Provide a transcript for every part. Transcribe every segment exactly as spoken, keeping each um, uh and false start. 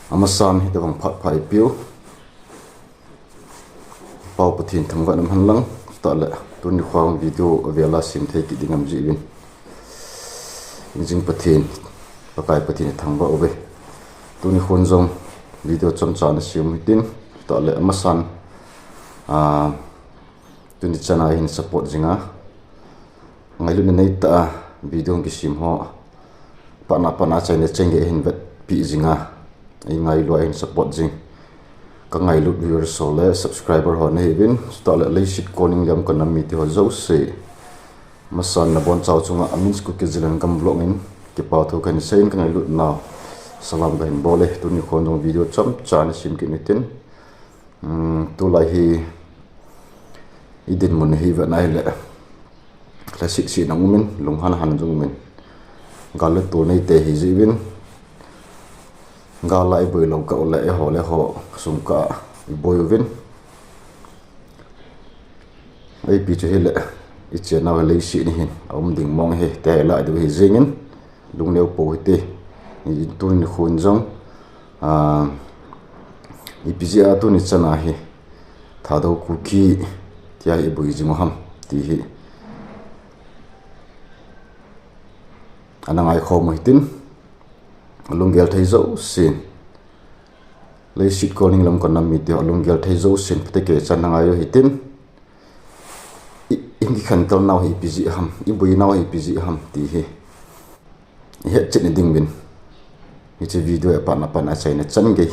Amasan hi tavang phat pha ipiu. Pau Pathen thangvah in umhen lang, tale, tuni khang video avela sem thei kit ding ham jeh uvin. Hingjing Pathen, Pakai Pathen thangvah uve. Tuni khon jong video chomcha ana sem u hitin, tale, amasan, ah, tuni chana hin support jinga. Ngailutna neitah a video kisem ho. Phatna phatna achaina chan gei hin vetpi jinga. Eingailu a hin support jing. Ka ngailut viewers ho le subscriber ho nahiuvin. Chutah le leiset kolning lam kanam mite ho jouse. Amasan nabonchau chunga Amin Kuki Zalengam Vlog in kipa thu kahin seiyin ka ngailutnau. Salam kahin bol e, tuni khon jong video chomcha ana sem kit u hitin. Hmm, tulai hi i dinmun hi vetna hile. Lhasih sih na umin, lunghan han jong umin. Gal le tol neite hi jeh uvin. Gal a iboi lou kah u le, eiho le eiho sung kah a iboi uvin. Ipi chu hile, ichenau hi leiset ni hin, aum ding mong hi, tia ilah diu hi jengin. Lungneo pou hite, tuni khon jong, ah, ipi jeh a tuni chana hi, Thadou Kuki, tia hi iboi jing u ham, ti hi. Ana ngaikhom u hitin, alunggel thei jousen. Leiset kolning lam kanam mite ho alunggel thei jousen, phatecha ana ngai u hitin. I, i kikhantou nau hi ipi jeh ham, iboinau hi ipi jeh ham ti hi. Ihet chet na ding uvin. Hiche video hi phatna phatna achaina chan gei.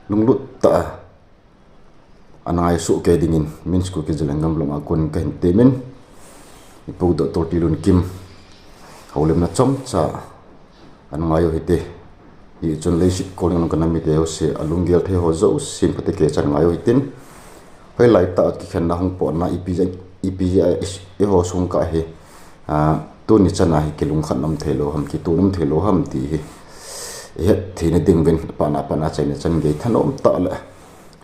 Lunglut tah a. Ana ngai soh kei dingin, Amin Kuki Zalengam Vlog a kon kahin temin. Ipu Doctor Tilunkim. Houlimna chomcha. Ana ngai u hite. Hichun leiset kolning lam kanam mite ho jouse, alunggel thei ho jousen phatecha ana ngai u hitin. Hoilai tah a kikhenna hung potna ipi jeh, ipi jeh a eiho sung kah hi, ah, tuni chana hi kilungkhat nom thei lou ham, kitoh nom thei lou ham ti hi. Ihet theina ding uvin, phatna phatna achaina chan gei thanom tah le.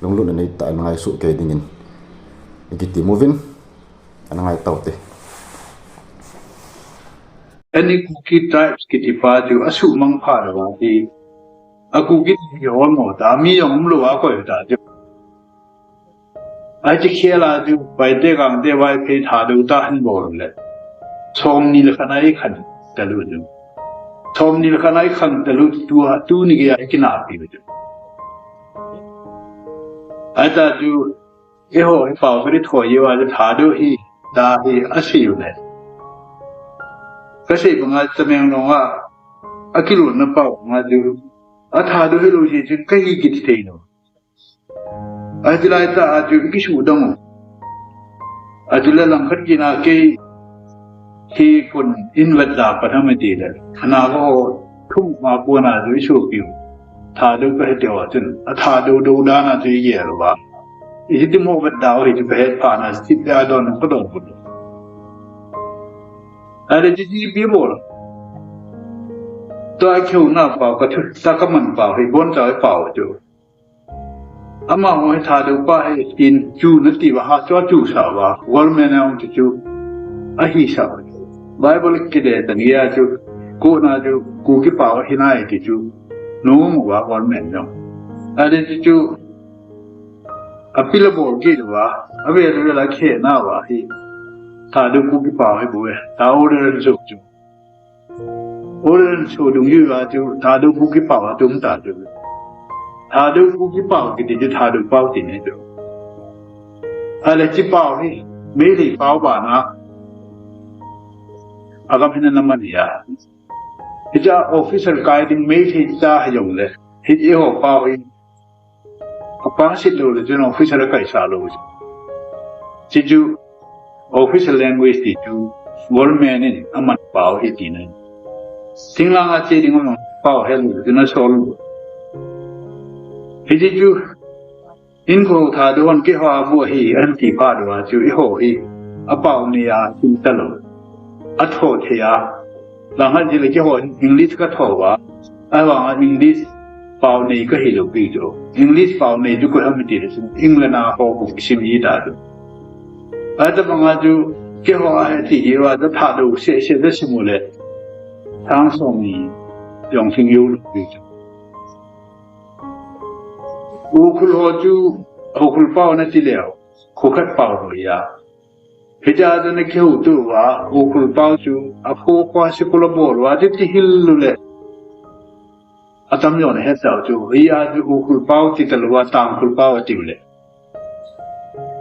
Lunglutna neitah a ana ngai soh kei dingin. Ikitem uvin. Ana ngai taute. Any Kuki tribes kiti pa chu asuhmang phat uva hi. A Kuki hi hol mo ta, mi jong umlou a koi ta chu. Ahi chu khel a chu, Paite Gangte Vaiphei Thadou tah hin bol le. Somni le khat a ikhan talu chu. Somni le khat a ikhan talu chu tua, tuni gei a ikinahpi chu. Ahi ta chu, eiho hi pao kari thoi jeh uva chu Thadou hi, ta hi asei u le. Kasei banga Tamenglong a, akilutna pao banga chu, a Thadou hilou jeh chun kahi kiti thei lou. Ahi chu lai tah a chu ikisuhdam u. Ahi chu le langkhat kit a kei hi kon in vetda pat ham iti le. Ana ho thum ma kona chu isopiu. Thadou kahi ti ho chun. A Thadou dou dan a chu igel uva. Iti mo vetda u hi chu kahet phat na chu ti a don ka don u. Ahi le chu ipi bol. Tua kihou na pao ka thu, ta kaman pao hi bonchau pao chu. Amaho hi Thadou pa hi tin chu nati uva ha chu achu sah uva, government a hung chu chu ahi sah uva. Bible kile tan gei a chu, kona chu Kuki pao ahi nai ti chu nom uva government jong. Ahi chu chu apil abol kit uva, avel vel a khe na uva hi. Thadou Kuki pao hi bou e, ta order chu chu. Order chu dung uva chu, Thadou Kuki pao atum ta chu. Thadou Kuki pao kiti chu Thadou pao ti ne chu. Ahi le chi pao hi, Meitei pao bana. Agam hina na man hi a. Hicha official kai ding Meitei cha ha jong le. Hiche ho pao hi. Apa sit lou le chun official kaisah lou. Chi chu official language ti chu government in aman pao hi tina. Thinglhang a che ding pao hel lou chun asol lou. Hiche chu Inko Thadou hon keiho a bu ahi, anti phat uva chu eiho hi apao nei a chim talou. Atho thei a. Langkhat jeh le keiho English katho uva. Ahivanga English pao nei kahi lou pi chu. English pao nei chu koi ham iti le chun England a ho bu kisim ji ta chu. Ahi tabanga chu keiho a hiti ji uva chu Thadou seh seh le sim u le. Sang som ni jong thing jou lou pi chu. Ukhrul ho chu, Ukhrul pau nati leu, khokhat pau ho ahi a. Hitia chu nakihouto uva, Ukhrul pau chu, akho kho a sikul abol uva, titi hil u le. Atamjo nahet tau chu, hia chu Ukhrul pau ti talouva, Tangkhul pau atiu le.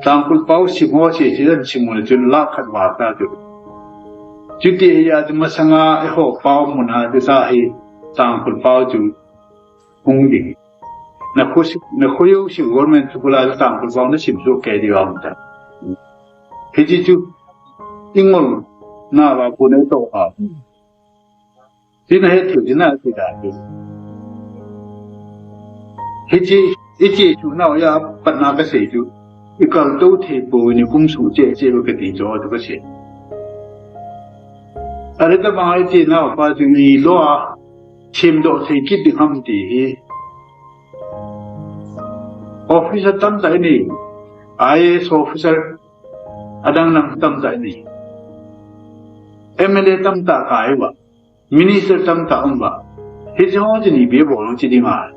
Tangkhul pau sim ho sese jan sim u le chun lakh khat val ta chu. Chuti hia chu masanga eiho pau muna chu sa hi Tangkhul pau chu hung ding. Nakho si, nakho jouse government school a chu Tangkhul pau nasim soh kei diu aum ta. Hiche chu ingol nauva kona itoh a. Tina het thil tina ti da chu. Hiche, hiche chu nau a patna kasei chu. Ikaltou thei poi, nikum suh cheh cheh uva kati chu, chu kasei. Ahile tabang hiche naopa chu ilo a, semdoh thei kit ding ham ti hi. Officer tamtah inei, I A S officer, adang dang tamtah inei. M L A tamtah kai uva. Minister tamtah um uva. Hiche ho chu ipi abol u chi dinga.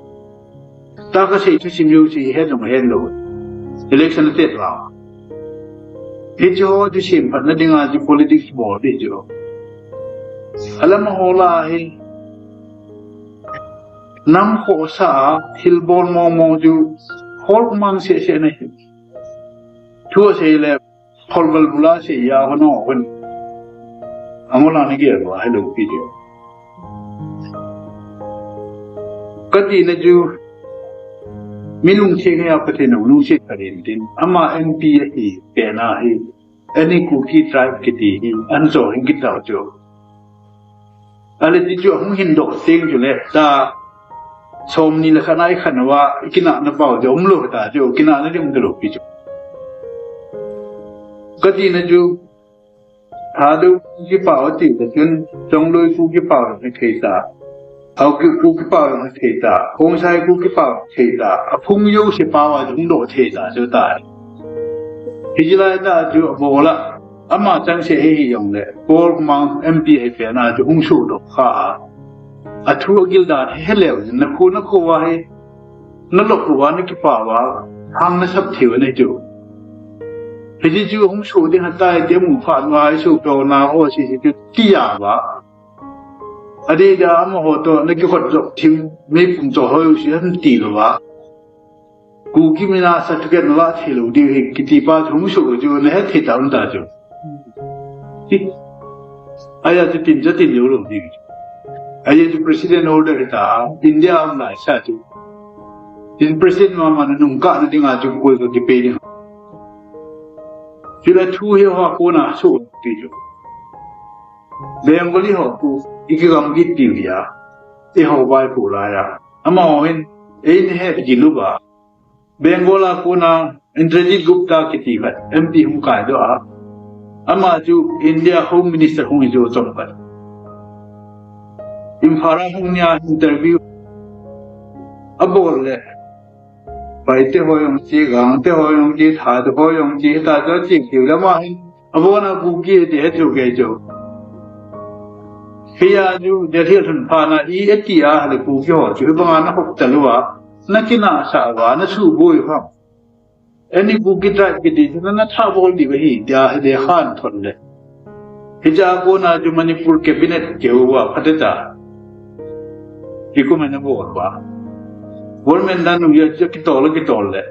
Tah kasei thusim jouse hi het jong het lou. Election atet vang. Hiche ho chu semphatna dinga chu politics bol ding chu. Alam a ho lah a hi. Nam khohsah a, thilbol mong mong chu, hol mang seh seh nahi. Thu asei le, Kholval bula seiya hon o hon. Amol a nagel uva, hello, video. Katina chu, mi lungtheng a Pathen in lungset kha ding tin. Ama M P ahi, pen ahi. Any Kuki tribe kiti hi, anjo hin kitao chu. Ahile ti chu ahung hin doh teng chule, ta, somni le khat a ikhen uva, ikinahna pau chu umlou ta chu, kinahna ding umtalou pi chu. Katina chu, Thadou Kuki pau ati ta chun, Chongloi Kuki pau jong hethei ta. Haokip Kuki pau jong hethei ta. Khongsai Kuki pau jong hethei ta. Aphung jouse pau a jong doh thei ta chu ta. Hiche lai ta chu abol a. Ama chang se hi hi jong le, Paul Mang M P hi pen a chu hung sohdoh kha a. Athu agil dan hi heleu, nakho nakho uva hi, nalop uva nakipah uva, hang nasap thei u ahi chu. Hiche chu hung soh ding ahitai ti amu phat uva, isohtoh na ho sese chu tia uva. Adeh dia amaho toh nakikhut jop thim, meipum toh hoi u si ham tilou uva. Kuki mina certificate nala thei lou diu ahi, kiti pa chu hung soh chu, nahet thei tauvin ta chu. Hi. Ahi a chu tin chu tin lou lou diu. Ahi a chu president order hita, India um lai sa chu. Tin president mama na nung kah na dinga chu koi ka kipe ding. Chule thu hi ho kona soh ti chu. Bengali ho khu, ikigam kit diu ahi a. Eiho vai khu lai a. Amaho hin, eina het gil uva. Bengal a kona Indrajit Gupta kiti khat, M P hung kaidoh a. Ama chu India Home Minister hung hi chu chomkhat. Imphal a hung nia interview abol le. Paite ho jong che, Gangte ho jong che, Thate ho jong che, hita chu che keu le ama hin. Abona Kuki ti het chu kei chu. Hiya chu, Delhi lhun phat na i ati a, le Kuki ho chu, hibanga nahop talou a, nakinah sah uva, nasuhboi u ham. Any Kuki tribe kiti chu, na, nathah bol diu ahi, tia, lekha athot le. Hichea kona chu Manipur cabinet keu uva, phatechan. Hi kum a nabol uva. Government dan u hi chu kitol, kitol le.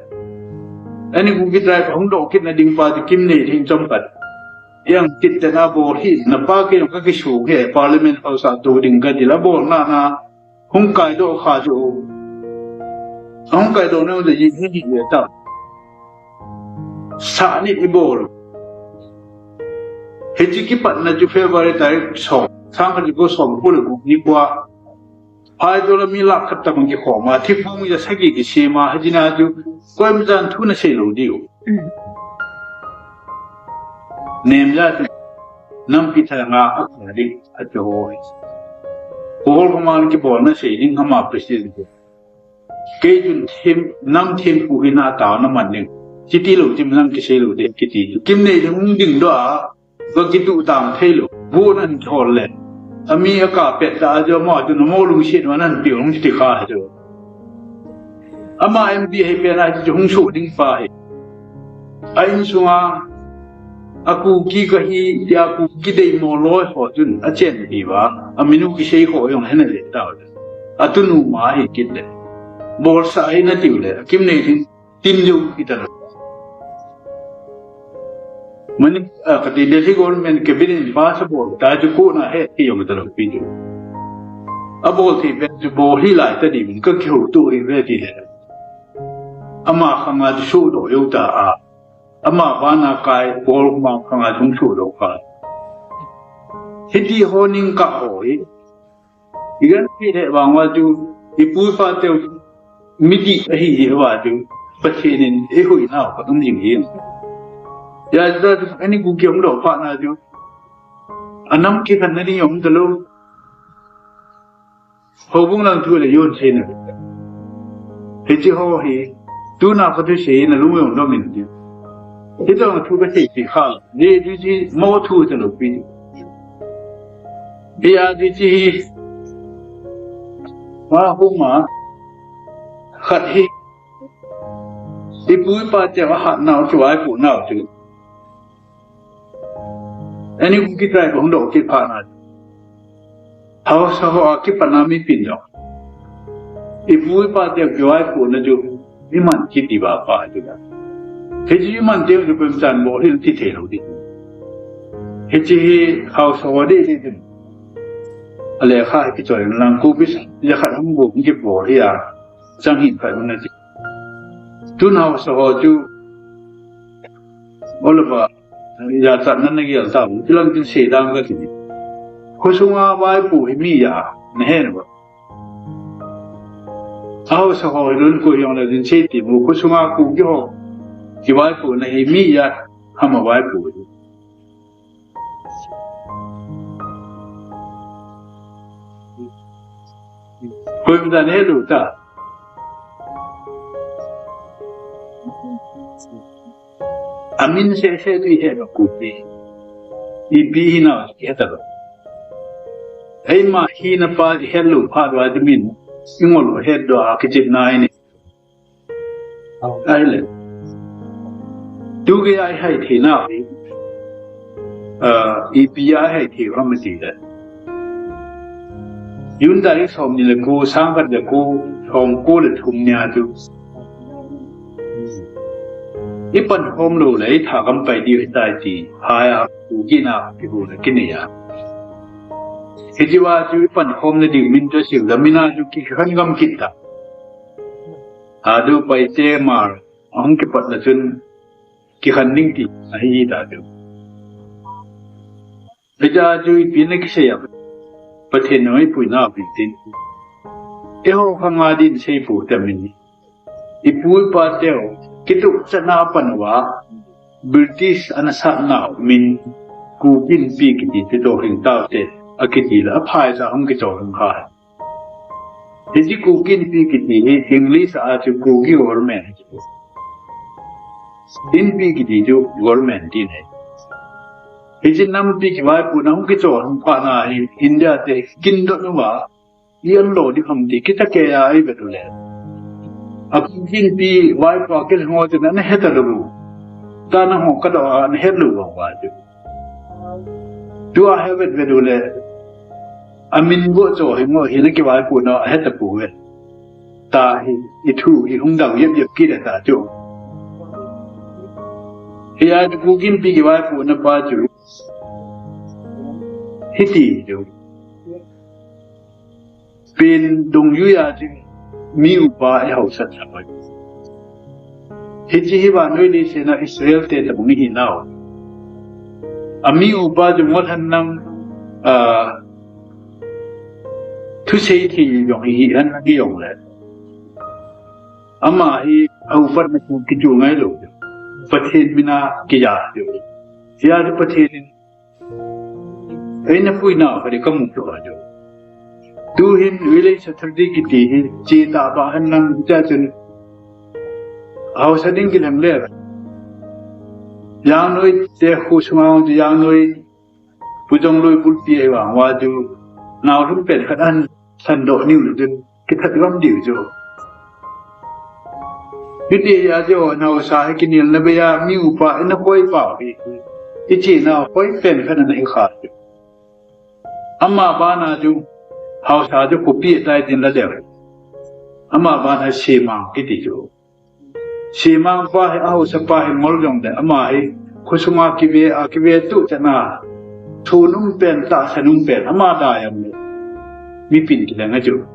Any Kuki tribe hung doh kit na ding pa chu Kimneilhing chomkhat. Yang kit tena bol hi, napa kei jong kakisuh hi, Parliament House a tou ding kati la bol na na, hung kaidoh kha chu. Hung kaidoh nau le yin hi hi ta. Sa ni ibol. Hiche kipatna chu February tarik som, sang khat le ko som ko le gup nikho a. Phai tola mi lakh khat tabang kikhom a, thiphung ja sagi kisem a, hiche na chu, koima chan thu nasei lou diu. Mm. Nem ja chu, nampi thanga a kha ding, ati ho hi. Ko hol ko man kibol nasei ding ama president. Kei chun them, nam thempu hi na tao na man ding. Chiti lou chim lang kisei lou ding kiti. Kimneilhing hung ding doh a, va kituh tang thei lou. Vote ahin hol le. Ami akap pet ta a chu ama chu namo lungset uva nahin pe u hung ti kha chu. Ama M P ahi pen a chu hung soh ding pa hi. A insunga, a Kuki kahi, tia Kuki deimo loi ho chun, a chen hi va, a minu kisei ho jong hena le tau. A tunu ma hi kit le. Bolsa hi na tiu le, Kimneiding, tin jong kita le. Mani, a, kati Delhi government cabinet in pass a bol, ta chu ko na he, ti jong ta lo pi chu. A bol thei pen chu bol hi lai ta di, ka kiho tu hi ve ti le. Ama khanga chu soh doh jou ta a. Ama vana kai bol ma khanga chung soh doh ka. Hiti ho ning ka ho hi. Igan pi le vang va chu, ipu ipa teu miti ahi hi va chu. Pathen in eihuinau ka um jing hi. Ya, ta chu, ani Kuki hung doh phat na chu. Anam kikhen na ding jong ta lo. Houbung lang thu le jon sei na. Hichi ho hi, tuna ka thu sei na lung jong dom in ti. Hichi ho thu ka sei ti kha. Ni ti chi mo thu ta lo pi. Hi a ti chi hi. Ma hu ma. Khat hi. Ipu ipa te a hat nau chu ai pu nau chu. Ani Kuki tribe hung doh kit phat na. Haosa ho a kipat na mi pin jong. Ipu ipa te kivaipuna chu. Iman kiti ba pa chu da. Hichi iman te chu pem chan bol hi ti thei lo di. Hichi hi haosa ho di di di. A lekha kichoi lang ku bis. Ya khat hung bu kibol hi a. Chang hi khat na ti. Tun haosa ho chu. Oliver, ya chat na na gel ta, tilang tin sei dang ka ti. Khosunga vaipo hi mi ya, na he na ba. Haosa ho hi lun ko jong na din sei ti mu, khosunga Kuki ho. Kivaipo na hi mi ya, hama vaipo hi. Koi mi dan he lu ta. Amin se se tu he lo Kuki. Ipi hi na he ta lo. Eima hi na pa he lo pha lo a di min. Ingol he do a kichip na ni. Ai le. Tu ke ai hai thi na. Ah, ipi ai hai thi ham ti le. Yun da i som ni le ko, sang khat le ko, som ko le thum ni a tu. I pan hom lo le, i tha kam pai di i tai ti, hai a, u ki na, ki bu le, ki ni a. Hi ti wa tu i pan hom le di min tu siu, la min a tu ki khan gam kit ta. A du pai te mar, a hung ki pat la chun, ki khan ning ti, a hi ta tu. Hijeh chun ipi na kisei a, Pathen in eipuina pi tin. Eiho khang a din sei pu ta min. Ipu ipa teu, kitup chan a pan uva, British ana sat nau min, Kuki Inpi kiti te toh hing tau te, akiti le, aphai sa hung kichol hung kha. Hiche Kuki Inpi kiti hi English a chu Kuki government. Inpi kiti chu government tin ahi. Hiche nampi kivaipo na hung kichol hung phat na hi India te kin doh uva, i an lo di ham ti kita kei a i vet u le. A Kuki Inpi vaipo a kei ho chu na he ta lou. Ta na ho ka doh a na he lou vang uva chu. Tua he vet vet u le, amin go cho hi ngo hi na kivaipo na he ta pu ve. Ta hi, i thu hi hung dau yep yep kit a ta chu. Hi a chu Kuki Inpi kivaipo na pa chu. Hiti chu. Pen dungjui a chu mi upa i hausat sa pai. Hiche hi vannoi leiset a Israel te tabang hi nau. A mi upa chu ngol han nang, ah, thusei thei jong hi han nang jong le. Ama hi a upat na chu kichu ngai lou. Pathen min a kiya chu. Hiya chu Pathen in Eina puina kha di ka mu lou a chu. Tu hin Village Authority kiti hi, che ta ba han lang cha chun. Hausa ding kilhem le. Jangnoi te khu sunga chu Jangnoi. Pu Jongloi bulpi ahi vang uva chu. Nao lhum pen khat an san doh niu le chun. Kithat gam diu chu. Hiti a chu haosa hi kinelna bei a mi upa in akoi pau hi. Ichena hoi pen khat ana hi kha chu. Ama bana chu haosa chu khopi tai tin la deu. Ama bana Semang kiti chu. Semang pa hi, a haosa pa hi ngol jong le, ama hi khosunga kive, a kive tu chana. Thunung pen, tahsanung pen, ama da jong le. Mipin kilang a chu.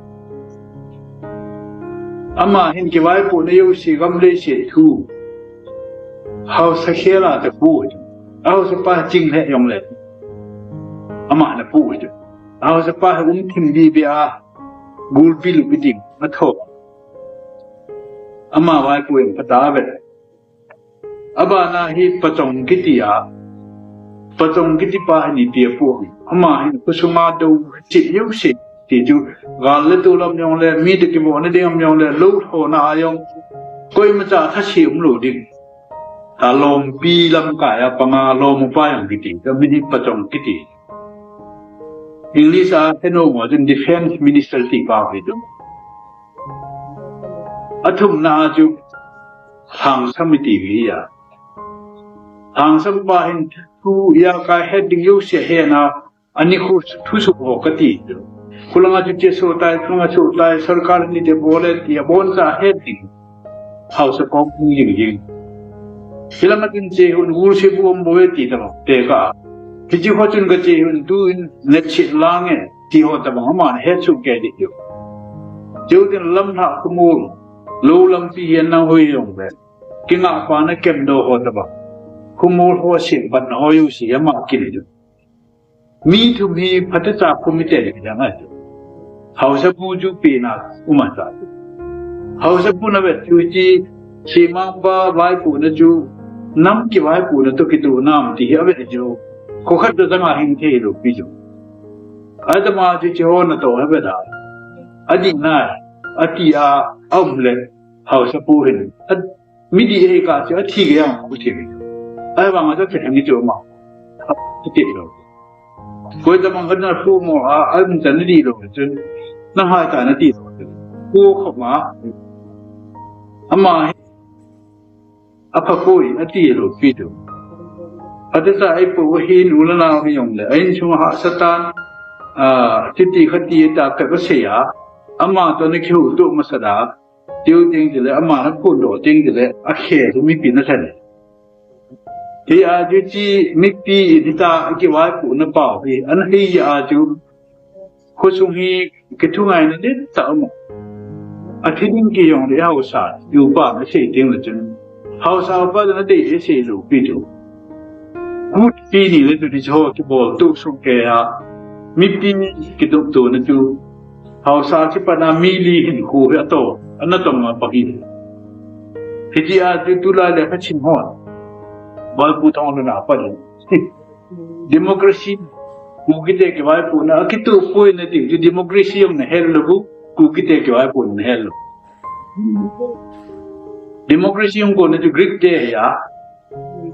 Ama hin kivaipohna jouse gam leiset thu. Haosa khel a ta pu chu. A haosa pa ching le jong le. Ama na pu chu. A haosa pa hi um thim bi bi a. Gulpi lupi ding, a tho. Ama vaipoh in pata ve. Abana hi Pachong kiti a. Pachong kiti pa hi ni pia pu. Ama hin khosunga do chi jouse ti chu gal le tu lam jong le, mi te kivohna ding lam jong le, lou thona a jong. Koima cha tha si um lou ding. Ta lompi lamkai a panga lom upa jong kiti. Ta mi hi Pachong kiti. English a heno mo chun defense minister ti pa hi chu. Athumna a chu Lhangsam iti hi a. Lhangsam pa hin thu ijakai het ding jouse hena, ani khu thu suk ho kati chu. Khulanga chu che so tai, khulanga so tai, sarkar ni te bole ti a boncha het ding. Haosa kom hung jing jing. Hilanga chun che hon gul se bu om bou e ti tabang te ka. Hichi ho chun ka che hon tu in net sit lang e ti ho tabang ama het suk ke di yo. Cheu tin lam na khumul. Lou lampi hian nang hoi jong ve. Kinga pa na kem do ho tabang. Khumul ho sim pat na hoi u si ama kin di. Mi thum hi phatecha khu mi te le jang a. Haosapu chu pena uma cha. Haosapu na vet chu chi Semang pa vaipohna chu nam kivaipohna to kitu nam ti hi a vet chu. Kho khat to jang a hing thei lou pi chu. Atama chu chi ho na to ha vet a. Adi na, ati a, a um le, Haosapu hin. A, mi di he ka chu a thi ge yang ku thi. Ai vang a to thi hang chu ma. A ti lo. Koi ta mang kan na pu mo a, a mun ta ni di lo chun. Na hai ta na ti lo. Pu kho ma. Ama hi, a pha koi, a ti lo pi tu. A te ta ai pu hi nu la na hi jong le. Ai chung ha Satan. A, ti ti kha ti ta ka ba se ya. Ama to ni khiu tu ma sa da. Tiu ting ti le, ama na kun do ting ti le, a khe tu mi pi na sa le. Hi a chu chi mipi in hita kivaipohna pau hi, ana hi a chu khosung hi kithungaina ding tah a um. A thi ding kijong le haosa, yu pa na sei ding le chun. Haosa pa na dei e sei lo pi chu. Kut pi ni le tu ti cho kibol tu sung ke a. Mipi kidop tu na chu. Haosa chi pa na mi li hin khu hi a to, ana tong a pa hi. Hiti a chu tulai le kha chin hon. Bal pu thong na pa ni. Democracy, Kuki te kivaipohna, a kitu poi na ti chu democracy jong na hel lo bu, Kuki te kivaipohna na hel lo. Democracy jong ko na chu Greek te ya.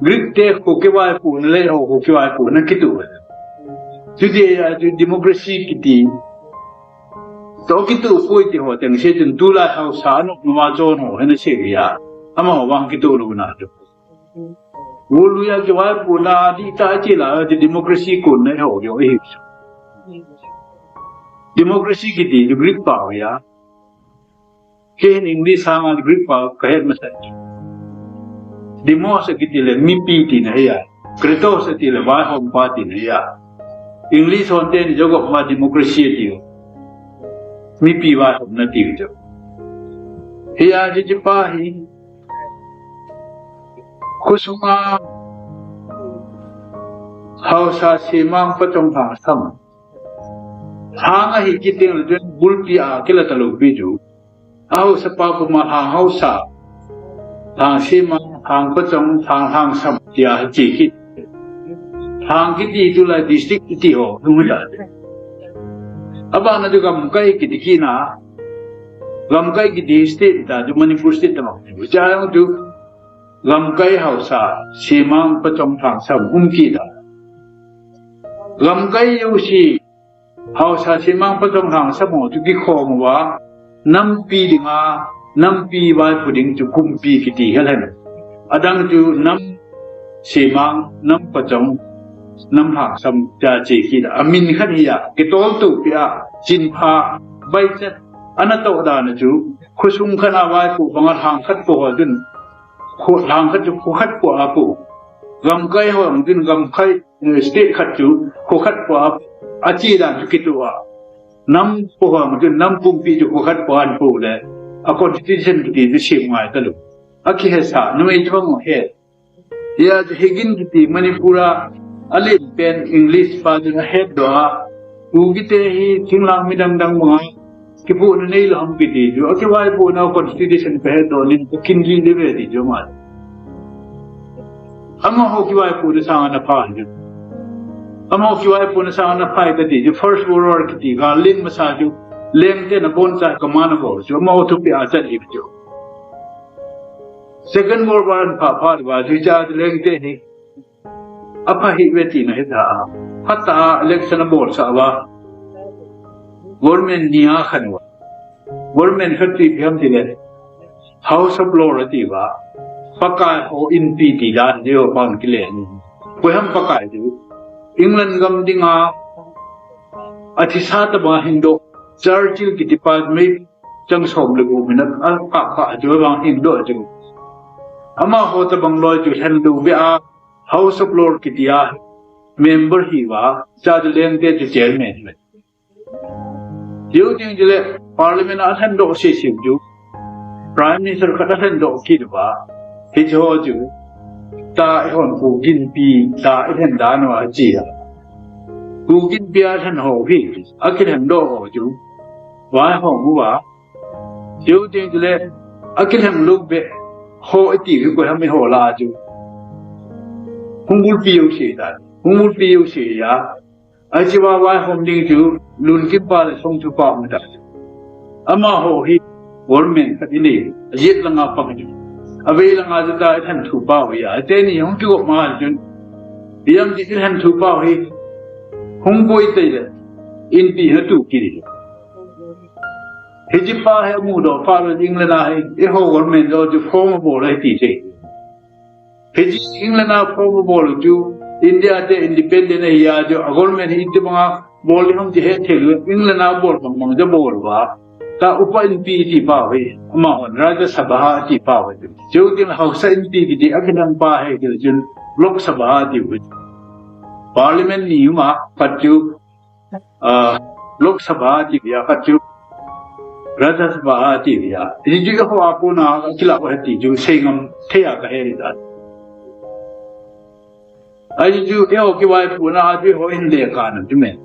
Greek te ko kivaipohna le ho ko kivaipohna kitu. Chu ti a chu democracy kiti. To kitu poi ti ho teng se chun tulai haosa no ma chon ho hena se ya. Ama ho vang kitu lo na chu. Ngolu ya kivaipohna di ta chi la ti democracy ko na ho yo e. Democracy kiti chu Greek pau ya. Ken English hang a Greek pau ka het masa. Demos kiti le mipi ti na ya. Kratos ti le vaihom pa ti na ya. English hon ten jogop ma democracy ti. Mipi vaihom na ti jo. Hi a chi chi pa hi. Khosunga haosa Semang Pachong Lhangsam. Lhang a hi kiti le chun bulpi a kila ta lo pi chu. Haosa pa pu ma Lhang haosa. Lhang Semang, Lhang Pachong, Lhang Lhangsam ti a chi ki. Lhang kiti tulai district kiti ho, nung la. Aba na chu gamkai kiti ki na. Gamkai kiti state ta chu Manipur state ta ma. Cha jong chu gamkai haosa, Semang Pachong Lhangsam um ki da. Gamkai jouse, haosa Semang Pachong Lhangsam ho chu kikhom uva, nampi dinga, nampi vaipo ding chu kumpi kiti hel hen. Adang chu nam Semang, nam Pachong, nam Hangsam tia che kit a. Amin khat hi a, kitol to pi a, chin pha, bai chet, ana to dan chu, khosung khat a vaipo banga lhang khat po ho chun, kho, lhang khat chu kho khat po a po. Gamkai ho ang chun gamkai, eh, state khat chu kho khat po a, achi dan chu kito a. Nam po ho ang chun nam kumpi chu kho khat po an po le. A constitution kiti chu sem ngai ta lo. Akihesa, numei chu bang he. Hia chu Hegin kiti Manipur a, alen pen English pa chun ahet doh a. Kukite hi thinglhang midang dang banga kipohna nei lou ham kiti chu, akivaipohna constitution kahet doh nin kakin lih lih ve ti chu ama. Amaho kivaipohna sanga ana pha chu. Amaho kivaipohna sanga ana pha kati chu, First World War kiti gal len masa chu, Lengte na boncha command abol chu, amaho thupeh a chat hi chu. Second World War an pha pha uva chu, cha Lengte hi apha hi ve tina hi ta a. Phatah a election abolsah uva. Government ni akhan uva. Government khat ti phiam ti le. House of Lords ati uva. Pakai ho inpi ti dan deu pan kile ni. Koi ham Pakai chu. England gam dinga athisa tabang hin doh. Churchill kiti pa mei chang som le gup min a, a, a, a, chu vang hin doh chu. Amaho tabang loi chu lhen lou ve a, House of Lords kiti a member hi uva, cha chu Lengte chu chairman ve. Chu ding chu le Parliament a lhen doh sese chu. Prime Minister khat a lhen doh kit uva. Hiche ho chu. Ta eihon Kuki Inpi, ta ilhen dan uva chi a. Kuki Inpi a lhen ho hi. Akilhen doh ho chu. Vaihom uva. Chu ding chu le, akilheng lou beh, ho iti hi koi ham eiho lah a chu. Hung bulpi jouse ta, hung bulpi jouse a. Achi va vaihom ding chu, Lunkim pa le Songthu pa um ta. Amaho hi, government khat inei, ajet langa pang chu. Avei langa chu ta, ilhen thu pa u hi a. Ateni hung kigop ma chun. Ijemti ilhen thu pa u hi, hung boi tei le, inpi ha tu kiri. Hiche pa hi amudoh phat le England a hi, eiho government joh chu form abol ahi ti thei. Hiche England a form abol chu India te independent ahi a chu a government hi iti banga bol ding ham ti hethei lou, England a bol bang bang chu abol uva. Ta Upa Inpi ti pa hi, amahon Rajya Sabha ti pa hi. Chu ding Hausa Inpi kiti akilheng pa hi ti chun Lok Sabha ti u. Parliament ni uma khat chu Ah, Lok Sabha ti via khat chu, Rajya Sabha ti via. Hichu eiho a kona kila u ahi ti chu seingam thei a kahe dan. Ahi chu eiho kivaipohna a chu eiho in le kana chu me.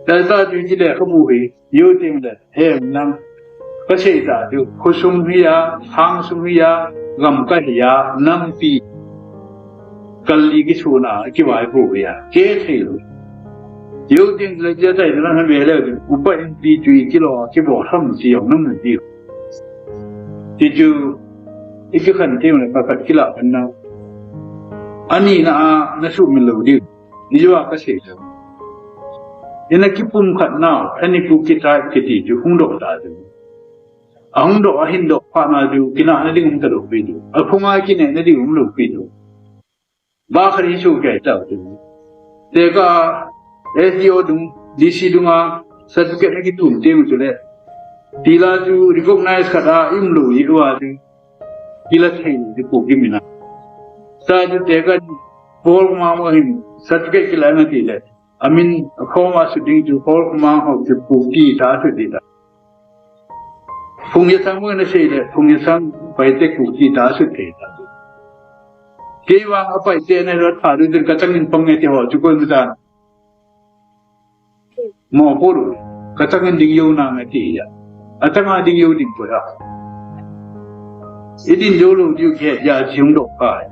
Tata chu hiche lekhabu hi, you think that He nang, kasei ta chu, khosung hi a, hangsung hi a, gamkai hi a, nampi. Kal li kisuna, kivaipo hi a, kithei lou. You think le je tai na ve le, Upa Inpi chu ikilo, kibol ham ti jong nam ti. Ti chu, ikikhen ti le, pakhat kila na. Ani na a, na sumil lou di. Ni jo a kasei lou. Ina kipumkhat nau, ani Kuki tribe kiti chu hung doh ta chu. Ahung doh, ahin doh phat na chu, kinahna ding um talou pi chu. Aphunga kinehna ding umlou pi chu. Ba khat hi chu kei ta chu. Tekah S D O dung, D C dunga, certificate na kitum teng chu le. Tila chu recognize khat a, i umlou hi uva chu. Kila thei chu Kuki mina. Sa chu tekah, Paul ma mo hin, certificate kila na ti le. Amin, akhoma suding chu, Paul ma ho chu Kuki ta suding ta. Phungyathang mo na sei le, Phungyathang Paite Kuki ta suding ta. Kei vang a Paite na rat pha du din kachangin pang nge ti ho chu koi mu ta. Mo puru, kachangin ding jou na nge ti ya. Achanga ding jou ding poi a. Idin jou lou diu khe ya jing lou ka.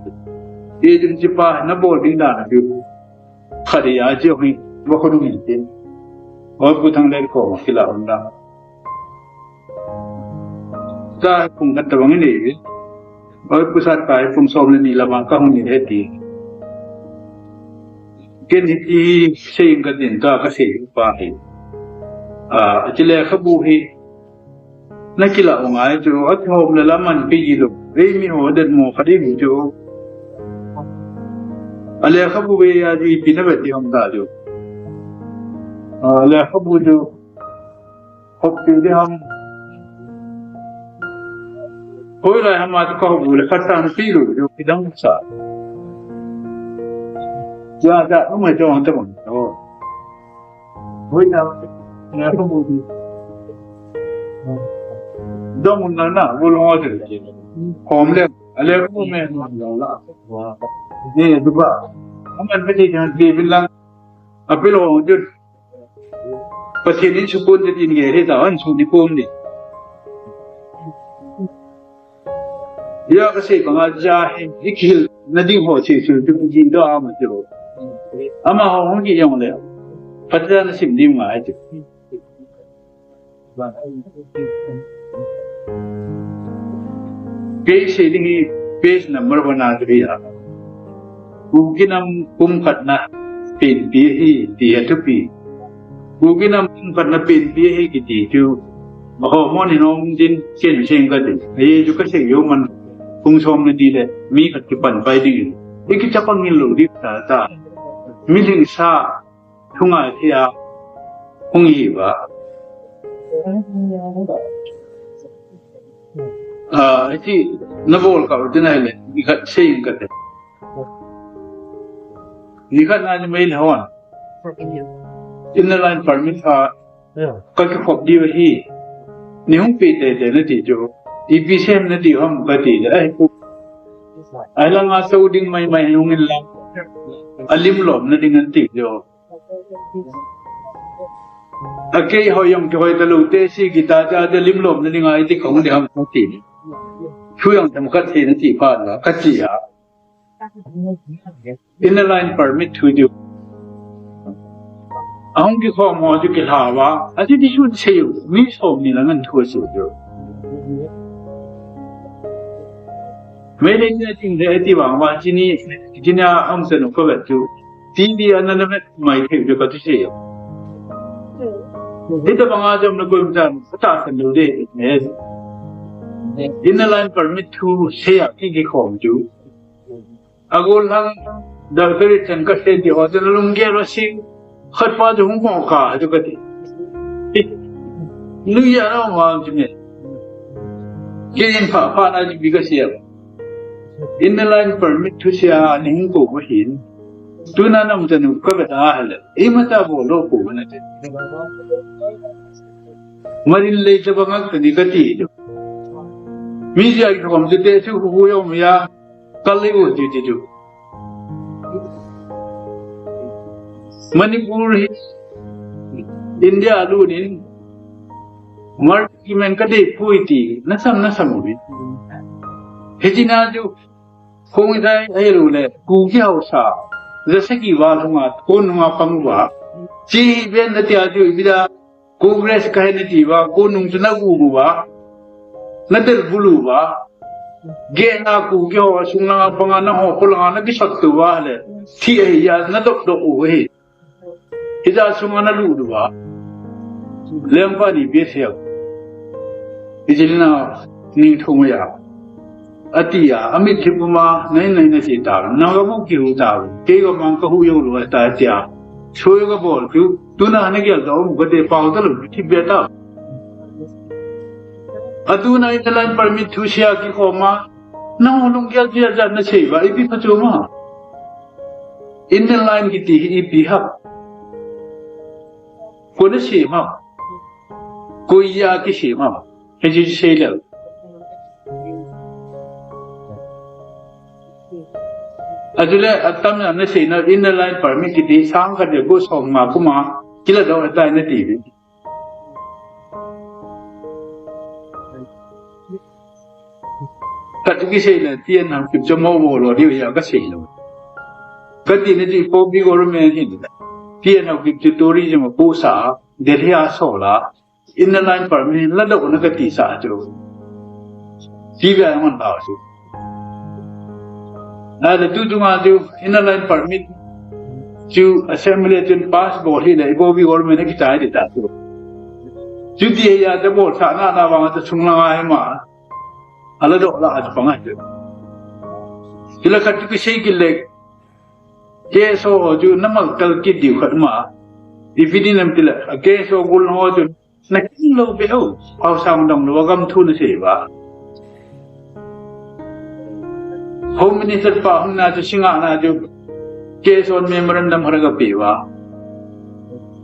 Idin chi pa na bol ding dan na diu. Khadi a chi hoi, va khonu min tin. Oi Pu Thanglel ko kila um da. Sa phung khat tabang inei. Oi Pu Satkai phung som le ni lama ka hung ni he ti. Ken hiti sei ka din ta kasei pa hi. A, achi lekhabu hi. na kila u ngai chu, a thom le la man pe ji lo. Ei mi ho det mo kha di mi chu. A lekhabu ve a ji pi na ve ti hom ta chu. A lekhabu chu. Hop ti di ham. Hoi lai ham a chu ka hop le khat tan pi lo chu ki dang sa. Ja ja, a mai chu hong ta mo. Hoi na, na ko bu di. Dong na na, bu lo de. Kom le, a le ko me. Ni du ba. Aman pe ti jan ti bin lang. A pe lo ju. Pathen in sukun de tin ge he ta an su ni kom ni. Ya ka sei banga ja hi, i kihil na ding ho sei sei tu ji do ama ti ho. Ama ho hong ki jong le. Pathen na sim ding ngai ti. Kei sei ding hi page number one a ti ya. Kuki nam kum khat na pen pi hi ti ya tu pi. Kuki nam kum khat na pen pi hi kiti chu. Aho mo ni nom din chen chen ka din. Ahi chu ka sei yo man kung som na di le mi khat ki pan pai ding. I ki chapang ngil lo di ta ta. Mi ling sa thunga thia hung hi ba. Ah, iti na bol ka u tin ai le, ni khat sei ka te. Ni khat na ni mai le hon. Inner line permit a ka ki khop di hi. Ni hung pi te te na ti chu. I pi sem na ti ham ka ti le. Ai ku. Ai la nga sau ding mai mai hung in la. A lim lom na ding an ti chu. A kei hoi jong kihoi ta lou te si kita cha te lim lom na ding ai ti khong di ham ka ti. Thu jong tam khat thei na ti pha la ka ti a. Inner line permit thu diu. Ahung kikhom ho chu kilha va. A ti ti chu sei u. Mi som ni la ngan thu sei u. Mei le ni ting de ti vang va chini, chini a am se no ko vet chu. Ti di an na vet mai thei chu ka ti sei. Hita banga jom na ko im chan, ka ta san lo de. Inner line permit thu sei a ki kikhom chu. Agol hang, doctor chan ka sei di ho, chen lung ge ro sing. Khat pa chu hung mo ka, chu ka ti. Nu ya na ma chu ne. Ke in pha pha na ji bi ka sei. Inner line permit thu sei a ni hung ko ko hin. Tu na nam chan ka ka ta ha le. I ma ta bo lo ko na te. Marin le ta ba ngak ta ni ka ti chu. Mi ja ki khom chu te chu hu hu yo mi ya. Kal le u ti ti chu. Manipur hi India lu nin mar ki men ka dei pui ti na sam na sam u ni. He ti na chu khong i dai ai lu le ku ki hau sa. Za se ki wa lu nga ko nu nga pang wa. Chi ben na ti a chu bi da Congress ka he na ti va, ko nung chu na gu gu va, na del bulu va, ge na ku ke ho sung na panga na ho ko la na ki sat tu va le, thi e ya na dok dok u he. Hi ja sung na lu du va, leng pa ni be se. Hi jil na ni thung ya. Ati a, amit hi puma, nai nai na si ta, na ga bu ki hu ta, ke ga mang ka hu yo lo ta tia. Choi ga bol chu, tu na ne gel da um ga de pau da lo, thi be ta. A tu na inner line permit thu sia ki ko ma, na ho lung gel dia ja na sei ba, i pi pa chu ma. Inner line ki ti hi i pi ha. Ko na sei ma. Ko ya ki sei ma. He ji sei le. Ajule atam na na sei na inner line permit ki ti sang ka de go song ma kuma kila do ta na ti bi. Ka tu ki sei le ti an ham ki cho mo mo lo di ya ka sei lo. Ka ti na ti po bi go ro me ni. Ti an ham ki tu tori je ma po sa Delhi a so la. Inner line permit la do na ka ti sa chu. Ti ga man ba chu. Na da tu tu ma chu inner line permit chu assembly chu pass bol hi le bo bi government ki tai de ta chu. Chuti hi a, tabol sa na na vang ta chung langa hi ma. Ala do la a panga chu. Kila khat chu kisei kile. K S O ho chu namal kal kit diu khat ma. Ipi dinam tile, a K S O gul ho chu na kin lo be o. Pau sang dong lo gam thu na sei ba. Home Minister pa hung na chu singa na chu K S O memorandum har ga pe ba.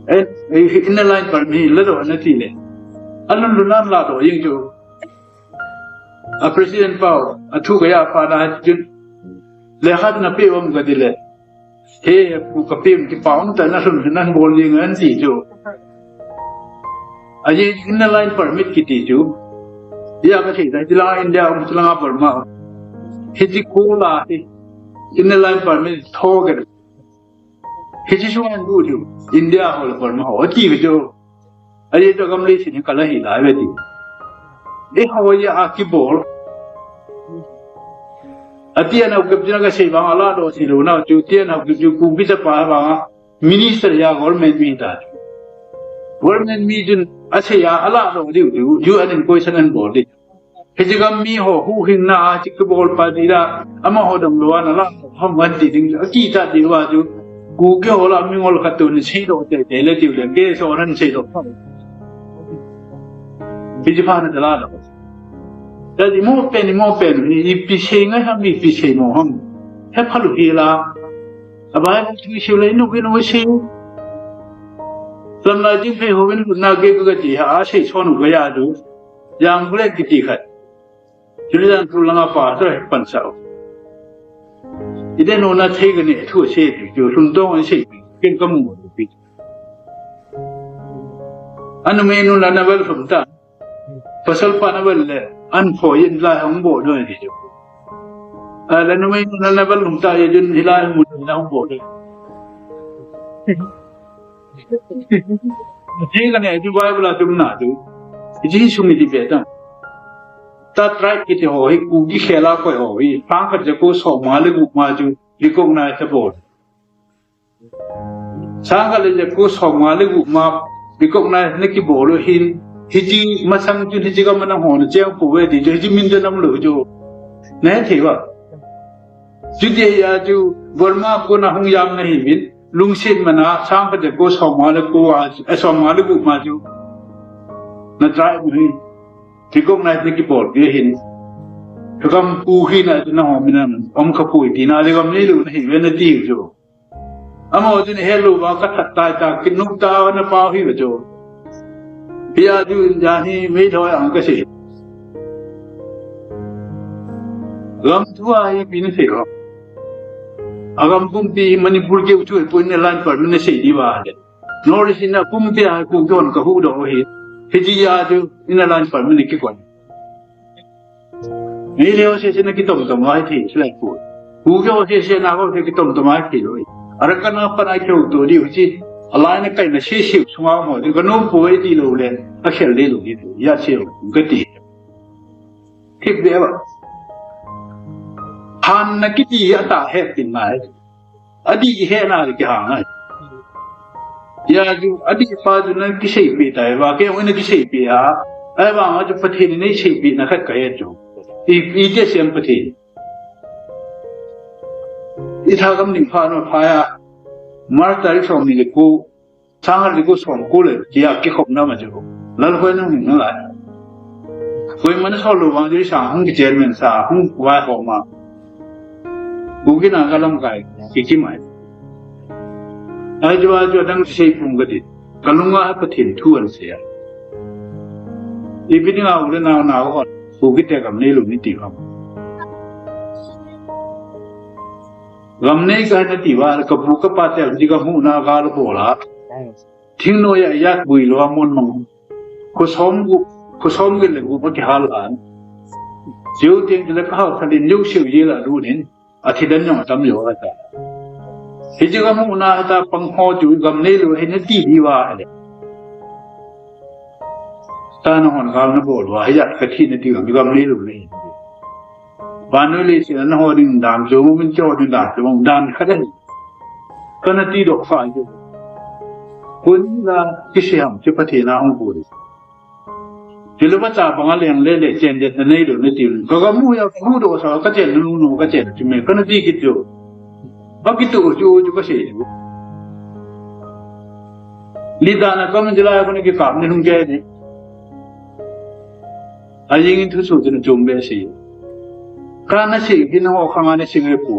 Eh, eh, Inner Line Permit la do na tile. Alun lunan la do ying chu. A President pau, a thu kaya pa na chun. Le hat na pe wam ga dile. He, pu ka pe ki pau ta na sun nan bol ying an ti chu. A ye Inner Line Permit kiti chu. Ya ka thei da jila India um jila Burma. Hiti ko la hi. Inner Line Permit tho ga. Hichi sunga du diu, India ho le Burma ho, ati ve jo. Aye to gam le sin kala hi lai ve ti. E ho ye a kibol. Ati ana u kep jina ka sei bang ala do si lo na chu ti ana u kep ju ku bi ta pa bang. Minister ya government mi ta. Government mi jun a sei ya ala do diu diu, ju an question an bol di. Hichi gam mi ho huhhingna a chi kibol pa ding a, amaho dam lou a na la ham wan ti ding, a ti ta ding va chu, Kuki ho la mingol khat tun sei doh tei tei le tiu le, K S O nan sei doh. Hichi pha na ta la doh. Ta di mo pen, mo pen, i, ipi sei ngai ham, ipi sei mo ham. He phalu hi la. A bai mo tu sei le, nu ki nu sei. Lam lai ding phei ho win na ke ka ti ha, a sei son u ka ya du. Yang bule kiti khat. Chule yang tu langa pa sa he pan sao. Ide no na thei ga ne thu se ti chu sun dong an sei ken ka mu pi. Anu me nu la na bal sum ta. Pasal pa na bal le an pho yin la hong bo do ni chu. A la nu me nu la na bal sum ta ye jun hi la mu na hong bo do. Ji la ne ju Bible a tum na tu. Ji sung ni ti pe ta. Ta tribe kiti ho hi Kuki khela koi ho hi. Pang ka je ko so ma le gu ma ju recognize ta bol. Sang ka le je ko so ma le gu ma recognize na ki bol hin. Hiji masang ju hiji ka mana ho na je ko we di ju hiji min de nam lo ju. Ne thei ba. Chuti ya chu Burma ko na hung yam na hi min, lungset mana sang ka de ko soma le ko a, eh, soma le gu ma chu. Na try mu hi. Recognize na ki bol ke hin. Kam pu hi na chu na ho min na om ka pu ti na le kam ni lu na hi ve na ti chu. Amo chu ni he lu ba ka that tai ta ki nu ta na pa hi ve chu. Pia ju in ja hi mei thoi ang ka si. Gam thu a hi pin si ho. A gam pumpi Manipur ke u chu pun ne lan par min ne sei di ba. Nor si na pumpi a ku don ka hu do hi. Hi ji ya ju in lan par min ki kon. Mei leo se se na kitom tom ai thei, se lai pu. Pu ke o se se na ko se kitom tom ai thei loi. Ara ka na pa na ke u to di u chi. Alai na kai na se se sunga mo di ka no pu ai di lo le. A khel di lo di. Ya se u ka ti. Thik de ba. Han na kiti ya ta he tin mai. Adih he na ki hang ai. Ya ju adih pa ju na kisei pi tai ba ke na kisei pi a. Ai ba ma ju Pathen nei sei pi na khat ka he ju. I i te sem Pathen. I tha kam ning pha no pha ya. Mar tarik som ni le ku. Sang har di ku som ku le, kia ki khop na ma ju. Lal khoi na hung na lai. Khoi man so lo wang ju sa hung ki chairman sa hung wai ho ma. Ku ki na ka lam kai, ki ki mai. Ai ju a ju dang sei pung ka di. Ka lunga Pathen thu an se ya. I bi ding a u le na na ho. Ku ki te kam nei lu ni ti ham. Gam nei ka na ti ba, ka pu ka pa te di ka mu na ka lo bo la. Thing no ya ya bui lo a mon mang. Khu som gu, khu som gi le gu ba ki hal an. Jiu tieng le ka hal khalin jiu siu ji la lu nin. A thi dan jong a tam jo a ta. Hi ji ka mu na ta pang ho ju gam nei lu hi na ti di wa le. Ta na hon gal na bol wa hi ya ka thi na ti gam, gam nei lu le. Ba nu le si na ho ding dan jo mu min jo ding dan jo mu dan kha da. Ka na ti do kha jo. Kun la ki si ham ki pa thi na hong bu. Kilo ba cha banga leng le le chen det na nei lo na ti. Ka ga mu ya ka mu do sa ka chen nu nu ka chen ti me ka na ti ki tu. Ba ki tu chu chu ka se. Li da na ka min jila ko ni ki ka ni hung ke ni. A yin thu su tin chum be si. Ka na si ki na ho ka nga ni si nge pu.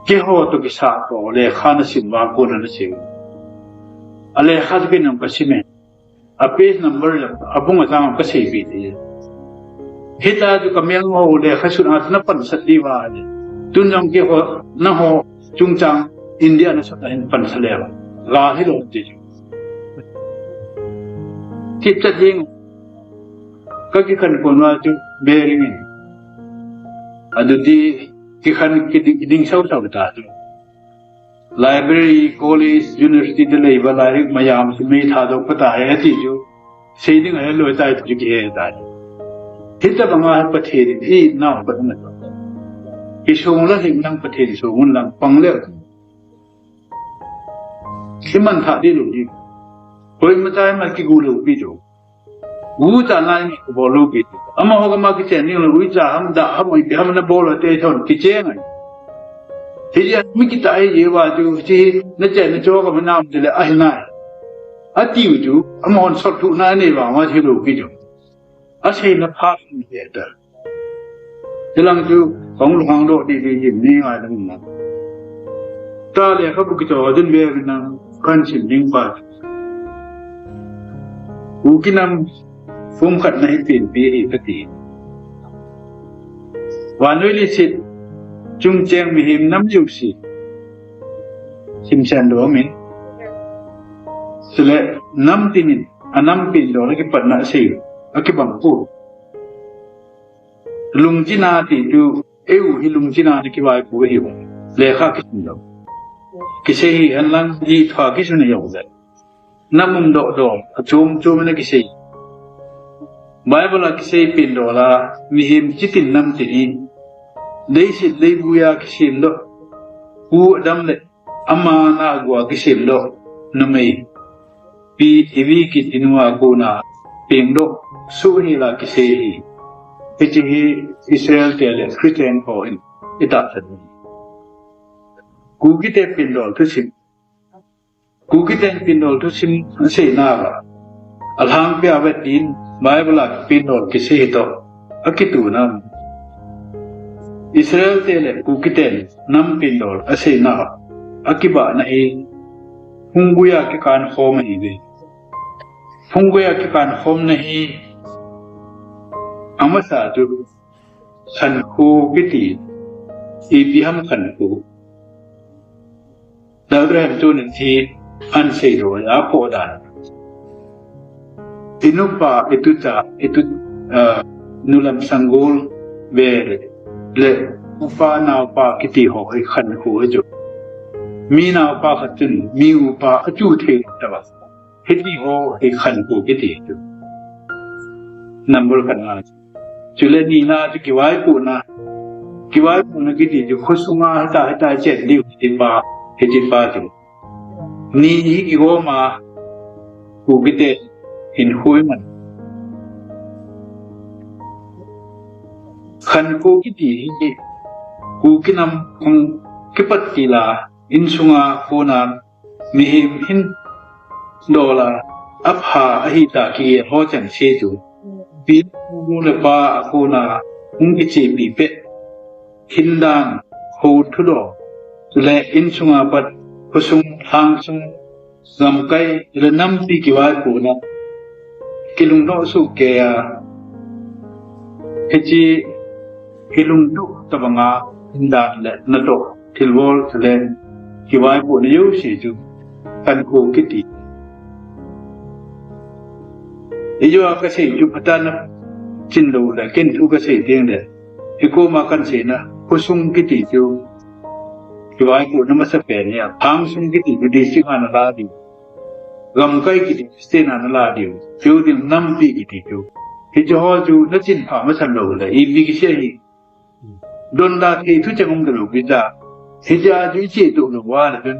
Keiho toh kisat toh lekha nasim vang kona nasim. A lekha chu keiman kasim e. A page number le, a bung a chang kaseipeh e. Hitia chu ka mel ho lekha sun a chu na pansat diu ahi. Tun jong keiho, nangho chungchang India na sot a hin pansat le. Ga hi lo ti chu. Kit ta ding. Ka kikhen kon uva chu bearing in. Adeh in kikhen kiding, kiding sau sau ta chu. Library, college, university te lei uva lairik mayam chu mei thadoh pha ta he ti chu. Sei ding a he lou tai chu kihe tai. Hitabang a Pathen in i nau pat na. Kisong la hing lang Pathen song un lang pang le. Kiman tha di lou di. Koima chai ma kigu lou pi chu. Uicha nai mi bol lou pi. Amaho koma kichen ding lou uicha ham da ham ipi ham na bol te thon kicheng ai. Hijeh a mi kita hi ye uva chu chi na chen na cho ka ma nam te le ahi nai. Ati u chu amahon sot thu na nei vang uva thi lou pi chu. Asei na pha mi te ta. Hilang chu kong lu hang do di di yin ni ngai dang na. Ta lekhabu kitoh din ve nang kan sim ding pa. Kuki nam form khat na hi penpi hi kati. Vannoi leiset chung cheng mihem nam jouse. Sim sen do min. Chule nam tin in, a nam pen do la kipat na sei. A kibang pu. Lungjina ti chu, eu hi lungjina na kivaipu hi. Lekha kisim lou. Kisei hi hen lang ji thua kisun hi jong le. Nam um doh doh, a chom chom na kisei. Bible a kisei pen do la, mihem chitin nam tin in. Leiset leivui a kisem doh. Pu Adam le ama na gua kisem doh. Numei. Pi Evi kiti nu a kona peng doh suh hi la kisei hi. Hiche hi Israel te le Christian ho in i tahsan. Kuki te pindol thusim. Kuki ten pindol thusim sei na ba. Alhangpi a vet in Bible a pindol kisei hi toh. A kitu nam. Israel te le Kuki ten nam pindol a sei na ba. A kibahna hi. Phunggui a kikan khom ahi ve. Phunggui a kikan khomna hi amasa chu khankho kiti, ipi ham khankho. Doctor Abraham tunin hi an sei lou a po dan. I nupa, i tucha, i tu, ah, nulam sanggol ve le upa naopa kiti ho hi khankho hi chu. Mi naopa khat chun mi upa a chu thei ta ba. Hiti ho hi khankho kiti chu. Number khat na. Chule ni na chu kivaipohna. Kivaipohna kiti chu khosunga hita hita chen diu hiti pa, hiti pa chu. Ni hi kigom a Kuki te hinkho iman. Khankho kiti hi Kuki nam khang kipat tila insunga kona mihem hin dola apha ahi ta kigel ho chengse chu. Pi nu le pa a kona hung kichepi peh. Hin dan ho thudoh. Chule insunga pat khosung lhangsung gamkai le nampi kivaipohna. Kilungdoh soh kei a. Hiche kilungdoh tabanga hin dan le natoh. Thilbol thillen kivaipohna jouse chu khankho kiti. Ijou a kasei chu phatah a nachin lou le, ken thu kasei teng le. Ikoma kahin seina, khosung kiti chu kivaipohna masapen ahi, lhangsung kiti chu district a nala diu. Gamkai kiti chu state a nala diu. Chuding nampi kiti chu. Hiche ho chu nachin pha masan lou le, ipi kisei hi. Donda thei thucheng um talou pi ta. Hiche a chu iche tuh lou va le chun.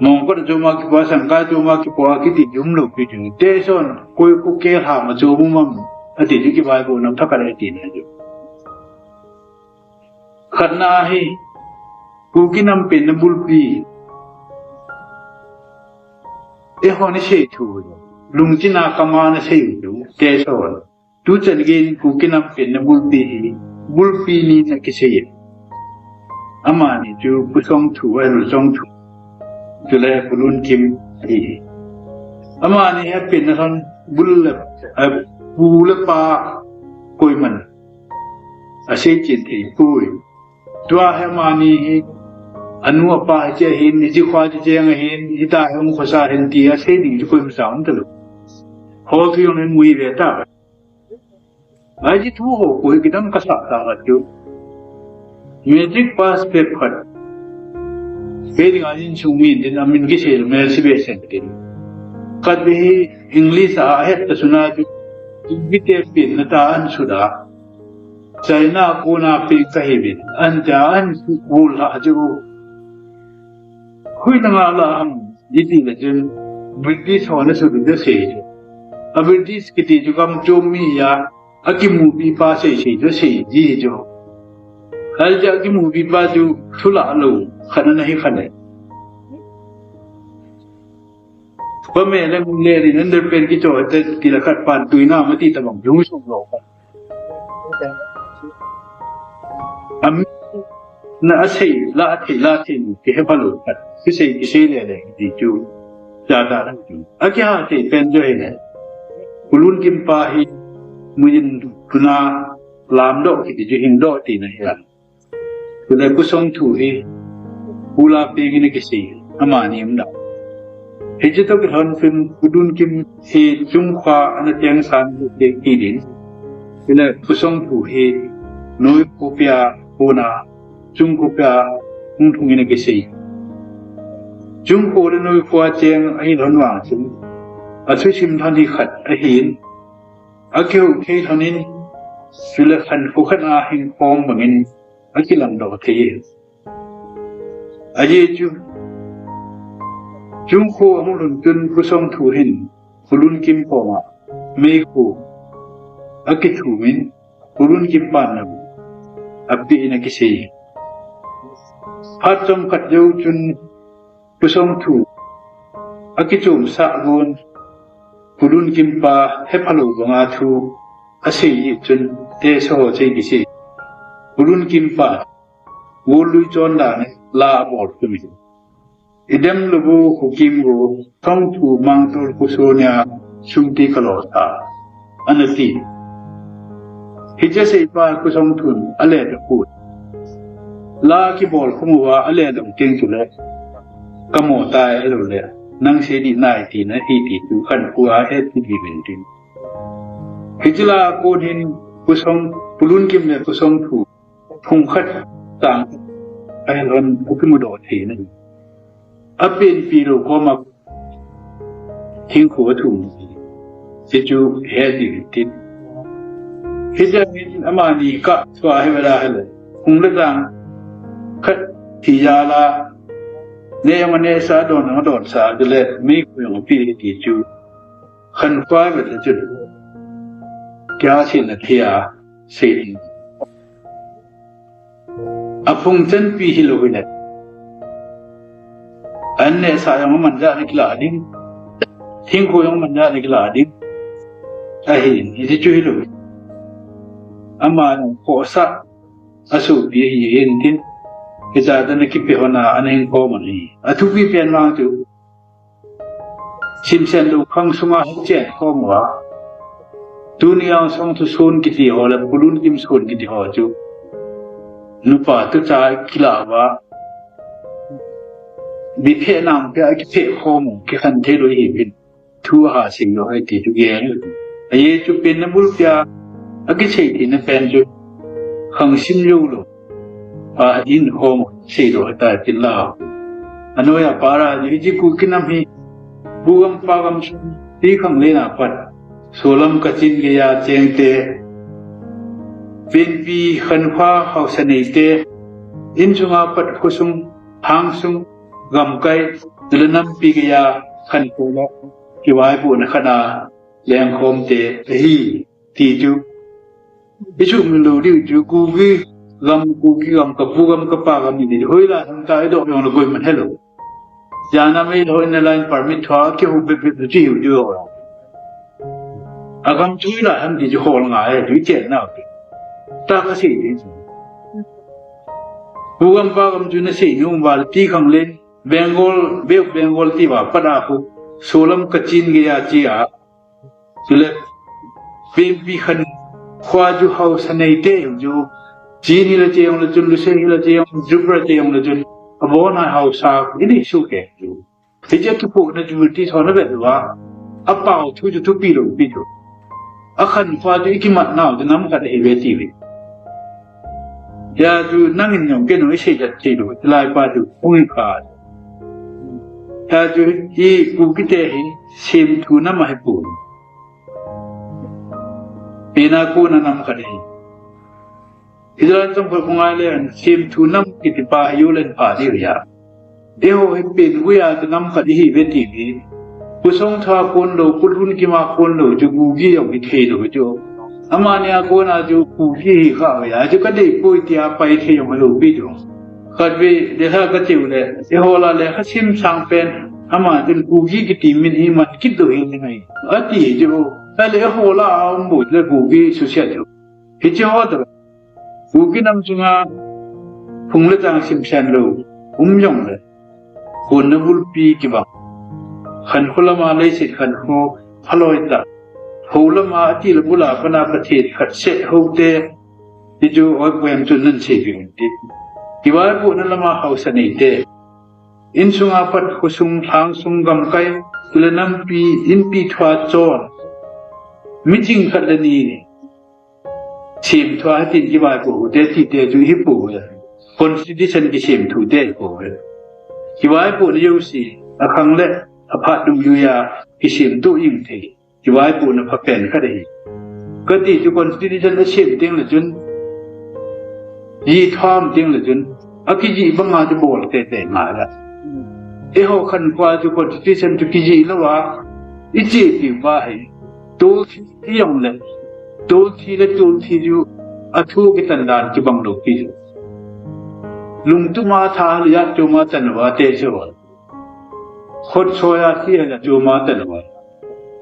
Mongkot a chom a kipoh a, sangkah a chom a kipoh a kiti chu umlou pi chu. Teson, koi khu kel ham a chom um am, ati chu kivaipoh nam thakhat ahi tina chu. Khatna hi, Kuki nam penna bulpi. Eihon isei thu, lungchim a kama nasei u chu, teson. Tuchan geiyin Kuki nam penna bulpi hi, bulpi ni ana kisei. Amani chu Pu Songthu, Pu Songthu. Chule Pu Lunkim ahi. Amani hi apenna lhon bul le, eh, pu le pa koiman asei chen thei poi. Tua hi amani hi, anu apa hiche ahin, hiche kho hiche cheng ahin, hita hi hung khosa ahin ti asei ding chu koima cha um talou. Ho thu jong hin mu ve ta. Hiche thu ho koi kidang kasah tah khat chu. Matric pass pet khat. Kei dinga insung mi in tin amin kisei lou, Melchibesen tin. Khat hi English a ahet ta suna chu. Bite pin na ta an suda. China kona pin kahi bin. An ta an su kul ha chu. Hui na nga la ang. Iti le chun British ho na sudu de sei. A British kiti chu gam chom mi a, akimupi pa sei sei chu sei ji chu. Hal ja akimupi pa chu thula lou, khat na hi khat le. Pa me le mun le ri nan der pen ki cho te ti la khat pan tui na ma ti ta bang jung sung lo. Am, na asei, la athei, la athei, kihe phalou khat. Kisei, kisei le le, ti chu. Cha ta lang chu. Akiha thei pen jo hi le. Pu Lunkim pa hi, muin tuna, lam doh kiti chu hing doh ti na hi lang. Chule Pu Songthu hi, Pu Lapeng in akisei, amani um da. Hiche toh kilhon chun Pu Lunkim hi Chungkhoa ana teng san hi ti din. Chule Pu Songthu hi Noikho pia kona Chungkho pia hung lhung in akisei. Chungkho le Noikho a cheng ahi lhon vang chun athusim lhon hi khat ahin. Akihou thei lhon in, chule khankho khat a hing khom bangin akilang doh thei. Ajeh chu, Chungkho ahung lhun chun Pu Songthu hin, Pu Lunkim koma, meikhu, akithum in, Pu Lunkim pan nam, ape in akisei. Phat chomkhat jou chun, Pu Songthu, akichom sah gon, Pu Lunkim pa, hephalou banga thu, asei jeh chun, te so ho sei kisei. Pu Lunkim pa, Gollui chondan la abol khum in. Idem lou bu khukim bu, Songthu mangtol khu sonia, sumti kalo sa. Ana ti. Hiche seipa khu Songthun, ale ta khu. La kibol khum uva, ale dong teng chule. Kamo tai alo le. Nang sei di nai ti na hi ti tu khankho a he ti di bin tin. Hiche la kon hin Pu Song, Pu Lunkim le Pu Songthu. Phung khat tang, ahin lhon akimudoh thei na. Apenpi lou koma, hingkho athum. Hichu he ding tin. Hiche hin amani kah thua hi vela hele. Phung le tang, khat thi jal a. Ne jong ne sa don, jong don sa, chule meikhu jong ape ti chu. Khankho vele chu. Kya sin na thia, sei. Aphung chanpi hilou hile. An neh sa jong aman jat na kila ding. Hingkho jong aman jat na kila ding. Ahin, hichu hilou. Ama jong khohsah, asopi ahi hin tin. Hiche tah na kipe hon a, ana hingkho man hi. Athupi pen vang chu. Simsen lou khang sunga hung chen khom uva. Tuni a Songthu son kiti ho le Pu Lunkim son kiti ho chu. Nupa tucha kila uva. Biphe nam pia kiphe khom u, kikhen thei lou hi pin. Thu ha sei lou hai ti chu gel. Ajeh chu penna bulpia, akisei thei na pen chu. Khang sim lou lou. Pa in hom sei lou ta tin la. Anoiya para ni ji Kuki nam hi. Bu gam pa gam sung ti khang le na pat. Solam Kachin Gaya cheng te. Penpi khankho haosa nei te. Insunga pat khosung, hangsung, gamkai, Tule nampi geiya khankho le kivaipohna khat a lengkhom te ahi ti chu. Ichu milu diu chu Kuki gam, Kuki gam, kapu gam, kapa gam ni hoilai ham ta idoh jongle koiman helou. Jana mei lhoi na line permit thua kihu bep bep chu hiu diu ho. Agam chu hoilai ham ti chu hol ngai chu chen nau. Ta kasei di chu. Pu gam pa gam chu nasei nom val ti khang len. Bengal, Bay of Bengal ti va pat a khu. Solam Kachin geiya chi a. Chule, Pempi khankho chu haosa nei te chu. Chin hile che jongle chun, Lusei hile che jongle, Jupra che jongle chun. Abon a haosa, ini su ke chu. Hiche kipohna chu ti thona vet uva. Apao thu chu thupi lou pi chu. Akhankho chu ikimat nau chu nam khat ahi ve ti ve. Hia chu nangin jong kei nung isei jat thei lou, tilai pa chu hung ikha. Hia chu i Kuki te hi semthu nam ahi poi. Pena kona nam khat ahi. Israel chang khat khungai le an semthu nam kiti pa hi ulen pa di hia. Eiho hi pen guya chu nam khat ihi ve ti hi. Pu Songtha kon lou, Pu Lhunkima kon lou, chu Kuki jong hi thei lou chu. Amani a kona chu Kuki hi kha ve a, chu kadei poi tia pai thei jong lou pi chu. Khatvei, le ha kacheu le, eiho la le kha sim sang pen, ama chun Kuki kiti min hi man kit lou hi ngai. Ati chu, ale eiho la a um bou le Kuki susia chu. Hiche ho ta. Kuki nam chunga phung le chang simsen lou um jongle, konna bulpi kibang. Khankho lama leiset khankho phaloi ta. Hou lama ati le bula pana Pathen khat seh hou te. Ti chu oi poem chun nan sei pi un ti. Kivaipohna lama haosa nei te. Insunga pat khosung, lhangsung, gamkai, tule nampi, inpi thua chon. Miching khat le ni. Semthua hitin kivaipoh u te ti te chu hi pou ve. Constitution kisemthu te hi pou ve. Kivaipohna jouse, akhang le aphat dungjuiya kisemthu jing thei. Kivaipohna phapen khat ahi. Kati chu constitution asem teng le chun, jih thum teng le chun, akijih banga chu bol teitei ngai la. Eiho khankho chu constitution chu kijih louva, ichepi uva hi. Tolthi ijongle, tolthi le tolthi chu athu kitan dan kibang lou pi chu. Lungtuma tha le jat choma tan uva te chu. Khotsoiya thi le jat choma tan uva.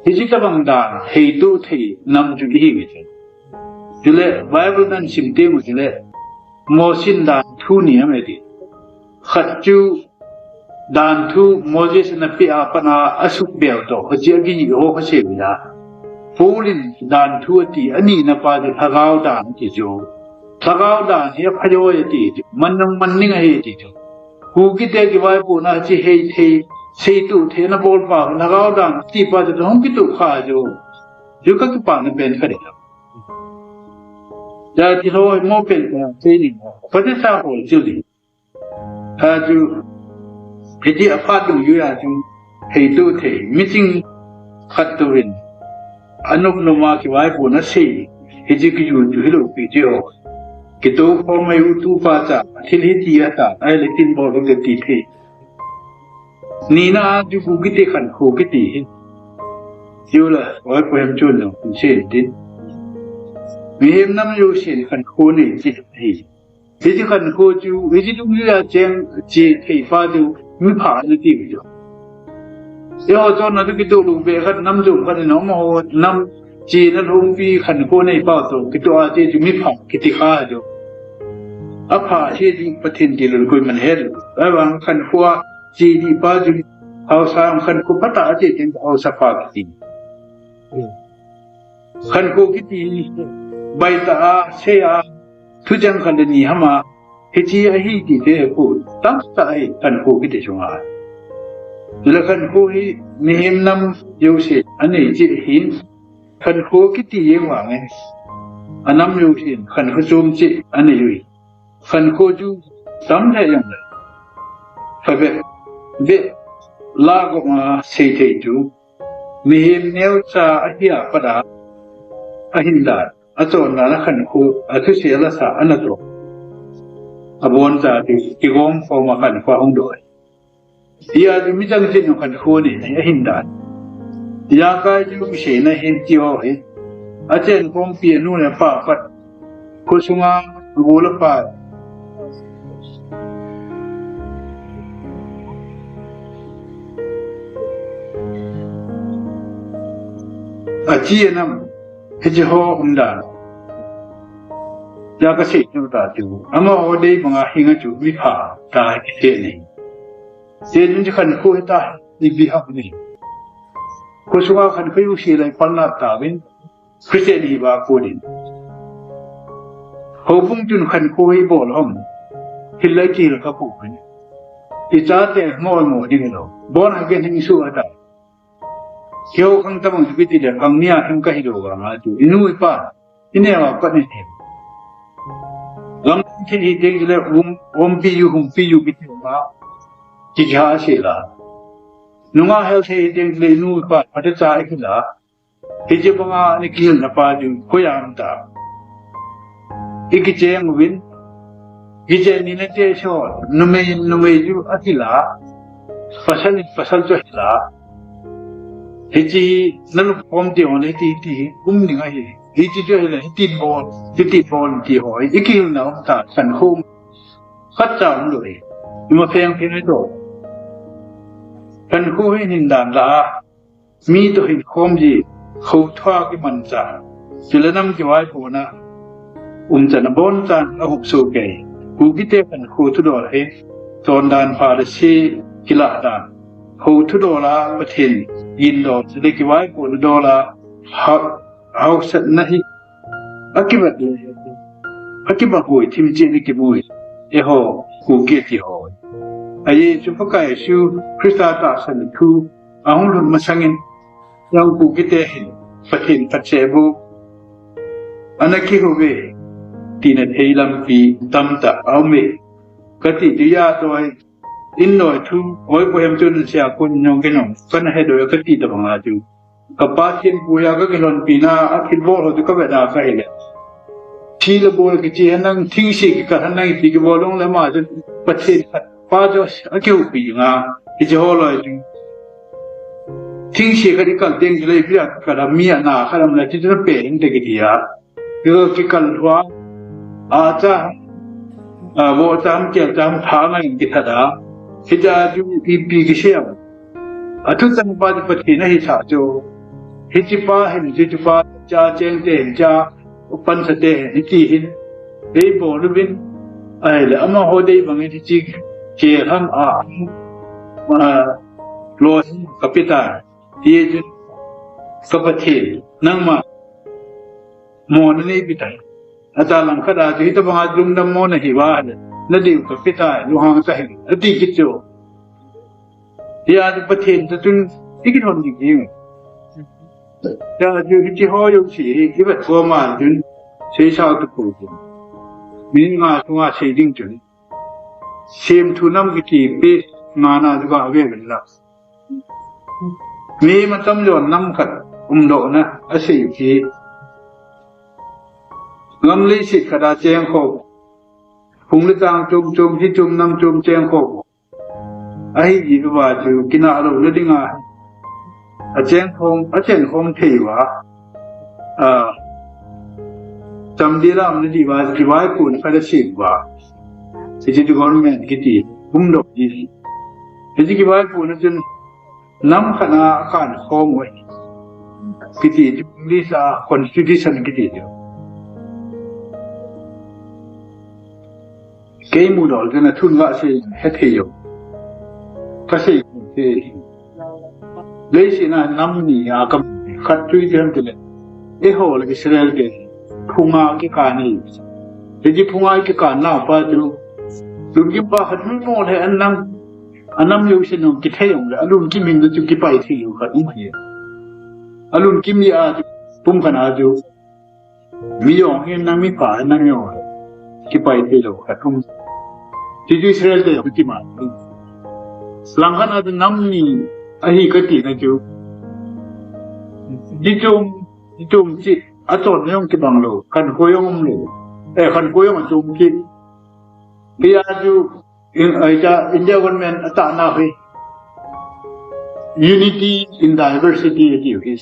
Hiche tabang dan heitoh thei nam chu ihi ve chu. Chule Bible nan sim teng u chule Mosin dan thu ni ham e ti. Khat chu Dan thu Moses in apeh a pat a asubel toh, hiche akijih ho kasei uva. Paul in dan thu ati, anina pa chu lhagao dan ati chu. Lhagao dan hi apha joi ati chu. Man jong man ding ahi ati chu. Kuki te kivaipohna hiche heithei, seitoh theina bol pa, lhagao dan ati pa chu hung kitoh kha chu. Chu kakipana pen khat ahi. Jati loi mo pen ka sei ni mo. Pati sa hol chu ni. Achu, hiche aphat dungjuiya chu, heitoh thei, miching khat touvin, anop nop a kivaipohna sei, hiche kiju chu hilou pi chu ho. Kitoh khom mai u tupa cha, thil hiti ata, ahile tin bol u ti thei. Nina a chu Kuki te khankho kiti hi. Chule, oi poem chun jong, sei tin. Mihem nam jousen khankho nei chi hi. Hiche khankho chu, hiche dungjuiya cheng che thei pa chu, mipha ana ti u chu. Eiho chonna chu kitoh lou be khat nam chu khat na um ho nam chena lhompi khankho nei pa chu, kitoh a che chu mipha kiti kha chu. Apha che ding Pathen tilou koiman helou. Ahivang khankho a che ding pa chu, haosa khankho phatah a che ding haosa pa kiti. Khankho kiti, baitah a, sei a, thucheng khat le ni ham a, hiche ahi ti te hi khu, tamtah ahi, khankho kiti chunga. Chule khankho hi, mihem nam jouse, anei cheh ahin, khankho kiti jeng vangin, anam jousen, khankho chom cheh, anei uve. Khankho chu, tam lheh jongle. Phabep, bep, la gop a, sei thei chu. Mihem neocha ahi a pat a, ahin dan, achon dan a khankho, athusei a lasa, ana toh. Abon cha ti, kigom khom a khankho ahung doh. Hijeh a chu mi chang cheh in khankho nei ahin dan. Ijakai chu mi seina hin ti ho hi. Achen khompi anu le apa pat. Khosunga agol apa. Achi anam. Hiche ho umdan. Hijeh a kasei chu ta chu. Amaho dei banga hinga chu mi pha ta hi kiti ahi. Hijeh chun chu khankho hi ta hi ipi ham ni. Khosunga khankho u si lai palna tauvin. Christian hi ba ko din. Houbung chun khankho hi bol hom. Hilai kihil kha ko hin. Ichate mo mo ding lo. Bon ha gen hing su ata. Keiho khang tabang chu kiti le, khang nia hin kahi lou vanga chu. Inu ipa, ineo a pat ni thei. Gam thil hi teng le um, umpi u, humpi u kiti ma. Ti kha si la. Nunga hel thei teng le inu ipa, pate cha i kila. Hiche banga ni kihilna pa chu, koiya um ta. I kicheng uvin, kichen ni na te so, numei, numei chu akila, pasal, pasal chu akila. Hiche hi, na lupkhom ti ho le, hiti, hiti, um ding ahi. Hiche chu ahile, hitin bol, hitin bol ti ho, i kihilna um ta, khankho. Khat cha um lou hi. Ima pheng pheng hi to. Khankho hi hin dan la. Mi toh hin khom ji, khouthua kiman chan, chule nam kivaipona um chan, abon chan ahup soh kei. Kukite khankho thudol hi, chondan pha le se kilah dan. Khou thudol a Pathen gindol, chule kivaipona dol a, ha, hausatna hi, akibat le, akibat hoi thim chin kimu hi. Eiho, Kuki ti ho. Ahi chu Pakai Jesu Christa tahsan thu, ahung lhun masangin, nang Kukite hin, Pathen phatthei boh, ana kihou ve, tina thei lampi tamtah aume. Kati chu ahi toi, in noi thu, oi po hem chun sia kun nyong ke nong, kana he doi kati tabang a chu. Kapa thempu a kakilhonpi na, athilbol ho chu kavena kahile. Thi le bol kichi henlang, thingse kikal henlang ti kibol long le ama chu Pathen khat pa chu akihoupi nga, hiche ho loi chu. Thingse khat ikal teng chule ipi a kikal a mi ana khat aum le, ti chu na pe hinte kiti a. Kikal lhua, acha, a, vohcha, kelcha, tha ngai kithat a. Hitia chu ipi kisei am. Athu chang pa chu Pathen ahi sa chu. Hiche pa hin, hiche pa cha cheng te hin cha, pansa te hin, hiti hin. Eibol uvin. Ahile, amaho dei bangin hiche kiham a, a, lo hin kape tai. Ti chu ka Pathen, nangma mona neipe tai. Acha langkhat a chu hitobanga lungdam mona hi va le, nadei u kape tai, lunghang tahih in, ati kit chu. Hia chu Pathen toh chun ikilhon ding ding. Hia chu hiche ho jouse hi, ivet koma chun, seisao tapou chun. Minute nga sunga sei ding chun. Semthu nam kiti page nga na chu gave uvin lang. Mi matam jon nam khat umdohna asei hi. Gam leiset khat a cheng kho. Phung le chang chom chom, ji chom nam chom cheng kho. Ahi ji uva chu kinah louna dinga. Acheng khom, achen khom thei uva. A, chamdel a umna diuva, kivaipuna khat asem uva. Hiche chu government kiti, umdoh ji. Hiche kivaipuna chun, nam khat a akan khom uve. Kiti chu, English a constitution kiti chu. Kei mudol chun athun gasei hethei u. Kasei thei. Leiset a nam ni a kam khat chu ipi ham tile. Eiho le Israel te phunga kikan ahi. Hiche phunga kikan na pa chu. Lungkim pa khat mi mo le anam. Anam jouse nung kithei jong le. Alungkim in chu kipai thei u khat um ahi. Alungkim a chu pum khat a chu. Mi jong hin nang, mi pa nang jong. Kipai thei lou khat um. Ti chu Israel te jong kiman. Langkhat a chu nam ni ahi kati na chu. Ji chom, ji chom chi. Achonna jong kibang lou. Khankho jong um lou. Eh, khankho jong achom kit. Hia chu In, ahi cha, India government atahna hi. Unity in diversity atiu hi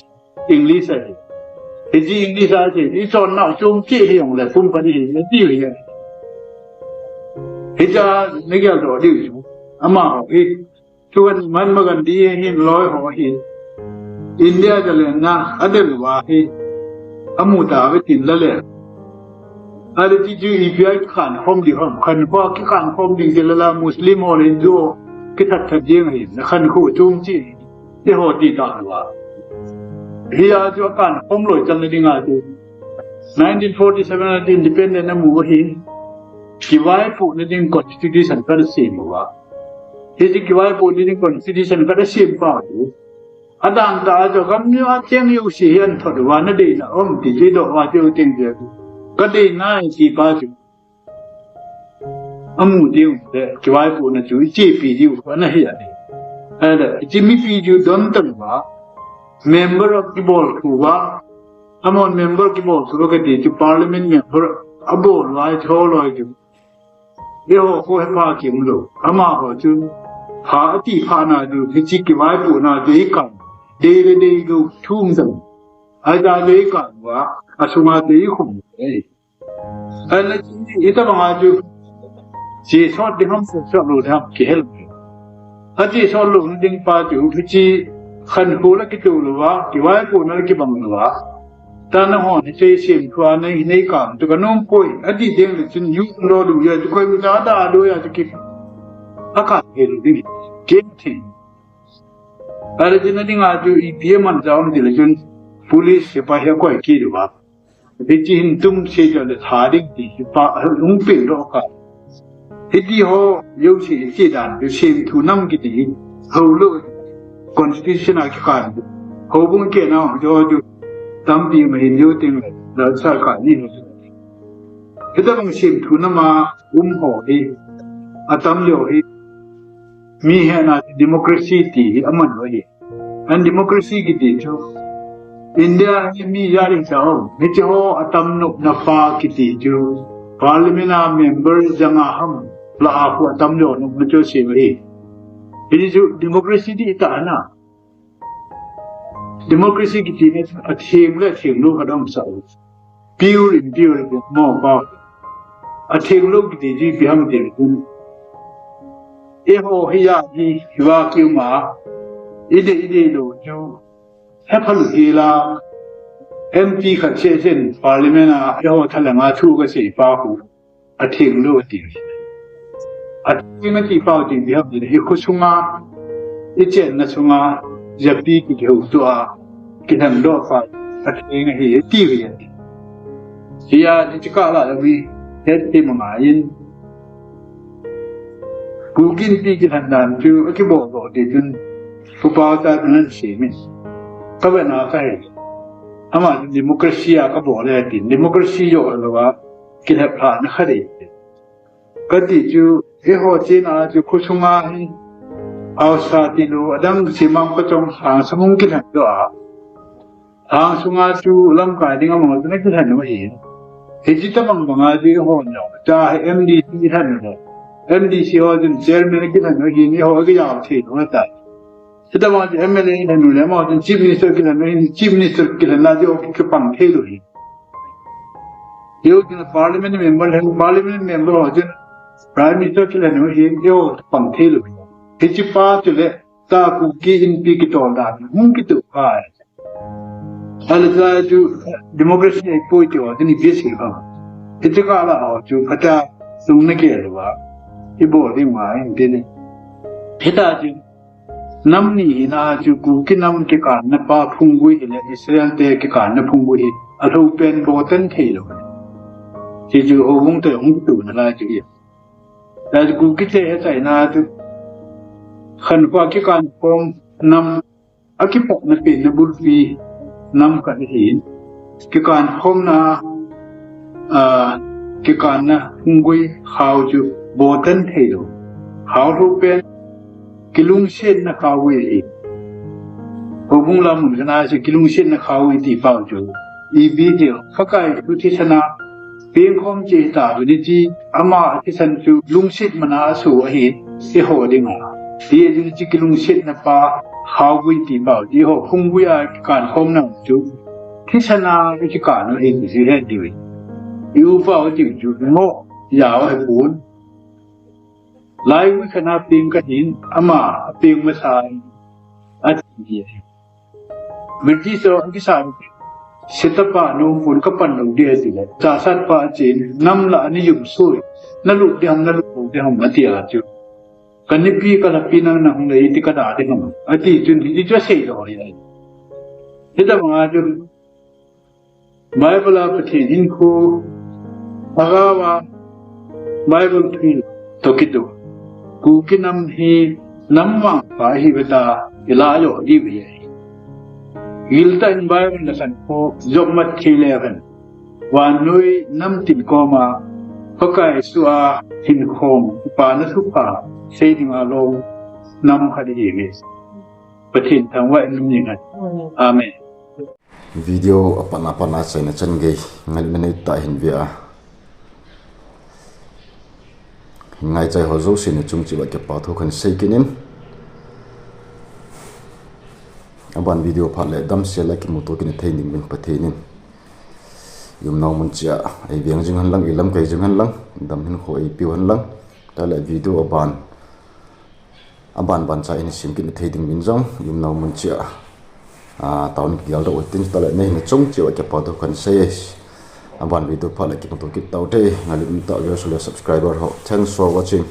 English ahi. Hiche English a chu, ichonnau chom cheh hijongle company hi atiu hi. Hiche a nagel doh diu chu, amaho hi, chuan Mahatma Gandhi hin, loi ho hin, India jalenna adel uva hi, amu tave tin la le. Ahile ti chu ipi a kikhankhom ding ham, khankho kikhankhom ding ti la la, Muslim ho le Hindu ho kithat that ding ahi, nakhankho chom cheh eiho ti ta uva. Hia chu akhankhom loi chalna dinga chu nineteen forty-seven a independent amu ahi, kivaipohna ding constitution khat asem uva. Hiche kivaipohna ding constitution khat asem pa chu, adang tah a chu gam a cheng jouse hi ahin thot uva, nadeina um ti chu doh uva, ti u teng chu, kadeina ahi ti pa chu amu diu le, kivaipohna chu ichepi diu ana hi ahi. Ahile hiche mipi chu don tan uva, member kibol thu uva, amahon member kibol thu uva kati chu parliament member abol uva, eiho loi chu, eiho kho hepha kium lou, amaho chu pha ati phatna chu, hiche kivaipohna chu ikang, dei le deilou thum tan, ahi ta le ikang uva, asunga chu ikhum e. Ahile hitabanga chu chesot ding ham, chesot lou ding ham kihel. Achesot louna ding pa chu hiche khankho la kitoh louva, kivaipohna la kibang louva, ta nahon hiche semthua nei, nei kam chu kanom poi, ati ding le chun, yu lo lu ya chu, koima cha da do ya chu ki, akhat hel ding, kei thei. Ahile hiche na dinga chu ipi amanchah um ti le chun, police sepai hi akoi kit uva, hiche hin tum se chu le tha ding ti hi pa hung pil doh ka. Hiti ho jouse hiche dan chu semthu nam kiti hi, hou lou, constitution a kikan, houbung kehna ho chu tampi ma hin jou teng le, la sa ka ni ho. Hitabang semthu nam a um ho hi, atam leo hi, mi hena democracy ti hi aman u ahi. An democracy kiti chu India hi mi jat in cha um, hiche ho atam nopna pa kiti chu parliament a member janga ham la a khu atam leo nopna chu asem ahi. Hiti chu democracy ti ta na. Democracy kiti na atheng le atheng lou khat aum sah u. Pure and impure mo pa. Atheng lou kiti chu ipi ham ti le chun, eiho hi a hi, hiva kiuma, idei, idei lou chu hepha lou hi la, M P khat seh seh in parliament a eiho thalheng a thu kasei pa khu atheng lou ati. Atheng ati pa u chu ipi ham ti le, i khosunga, i chenna sunga japi kihoutoh a kilhengdoh pa atheng ahi, ati u ahi. Hia hiche kah la le mi het ti manga in, Kuki Inpi kilhen dan chu akibol doh ti chun, Pu Paocha chun ahin seimin, kavet na kahe. Ama chun democracy a kabol e tin, democracy joh louva kilhep lhahna khat e, kati chu, eiho chena chu khosunga hi haosa tilou, adang semang pachong, lhangsamung kilhendoh a, lhangsunga chu lamkai ding amaho chun akilhen u ahi. Hiche tabang banga chu eiho neo cha hi M D C kilhen u le, M D C ho chun chairman kilhen u ahin, eiho kijao thei lou ahitai. Hitabang chu M L A kilhen u le, amaho chun chief minister kilhen u ahin, chief minister kilhenna chu kipang thei lou ahi. Eiho chun parliament member lhen, parliament member ho chun prime minister kilhen u ahin, eiho pang thei lou ahi. Hiche pa chule ta Kuki Inpi kitol dan hung kitoh kha. Ahile cha chu democracy ahipoi ti ho chun ipi asei ham. Hiche kah la ho chu phatah a lungna gel uva ibol ding uva ahin ti le. Hita chu nam ni hina chu Kuki nam kikanna pa phunggui hile Israel te kikanna phunggui hi alhou pen botan thei lou. Hiche chu houbung toh hung kitoh nalai chu hi. Hia chu Kuki te hechaina chu khankho a kikankhom nam, akipatna penna bulpi nam khat ahin, kikankhomna, a, kikanna phunggui khao chu botan thei lou, khao lhou pen, kilungsetna khaogui ahi. Houbung lam mun kana chu kilungsetna khaogui ti pau chu ipi ti, Pakai thu thisan a pengkhom cheh tah uvin ti, ama thisan chu lungset mana aso ahi, eiho dinga. Hijeh chun hiche kilungsetna pa Khaogui ti pau ti ho, khunggui a kikan khom nau chu, thisan a kikan u hi ti si he ti. I u pau ti chu, ngo, ya u he pun. Laigui khat a peng kahin, ama peng masa in, ati hi. British ho akisan, setapa nom pun kapan lou ding ati le. Chasatpa achen, nam la ani yum sui, nalut ding ham, nalut lou ding ham, ati a chu. Ka nipi ka lapi nang nahung lei ti ka da ding ham. Ati chun, hiti chu asei doh hi ahi. Hitabang a chun, Bible a Pathen hinkho, Lhagao a Bible thu toh kitoh. Kuki nam hi nam vangpha ahi ve ta, i la jo di ve ahi. Giltah in Bible na san kho, jop mat thei le hen. Vannoi nam tin koma, Pakai Jesu a hinkho, pa na thupha, sei ding a lou, nam khat hi ve. Pathen thangvah in um ni hen. Amen. Video apat apat a chaina chan gei, ngal minute ta hin ve a. Hin ngaichai ho jouse na chung cheh uva kipa thu kahin sei kit in. Aban video phat le damsel a kimuto kit na thei ding uvin Pathen in. I umnau mun cheh a, ei veng jing hen lang, i lamkai jing hen lang, dam hinkho ei peh u hen lang. Tale video aban, aban ban cha in sem kit na thei ding uvin jong, i umnau mun cheh a, a, taona kigel doh u hitin, tale nei na chung cheh uva kipa thu kahin sei e. Aban video phat le kimuto kit tau te, ngailutna tah viewers le subscriber ho. Thanks for watching.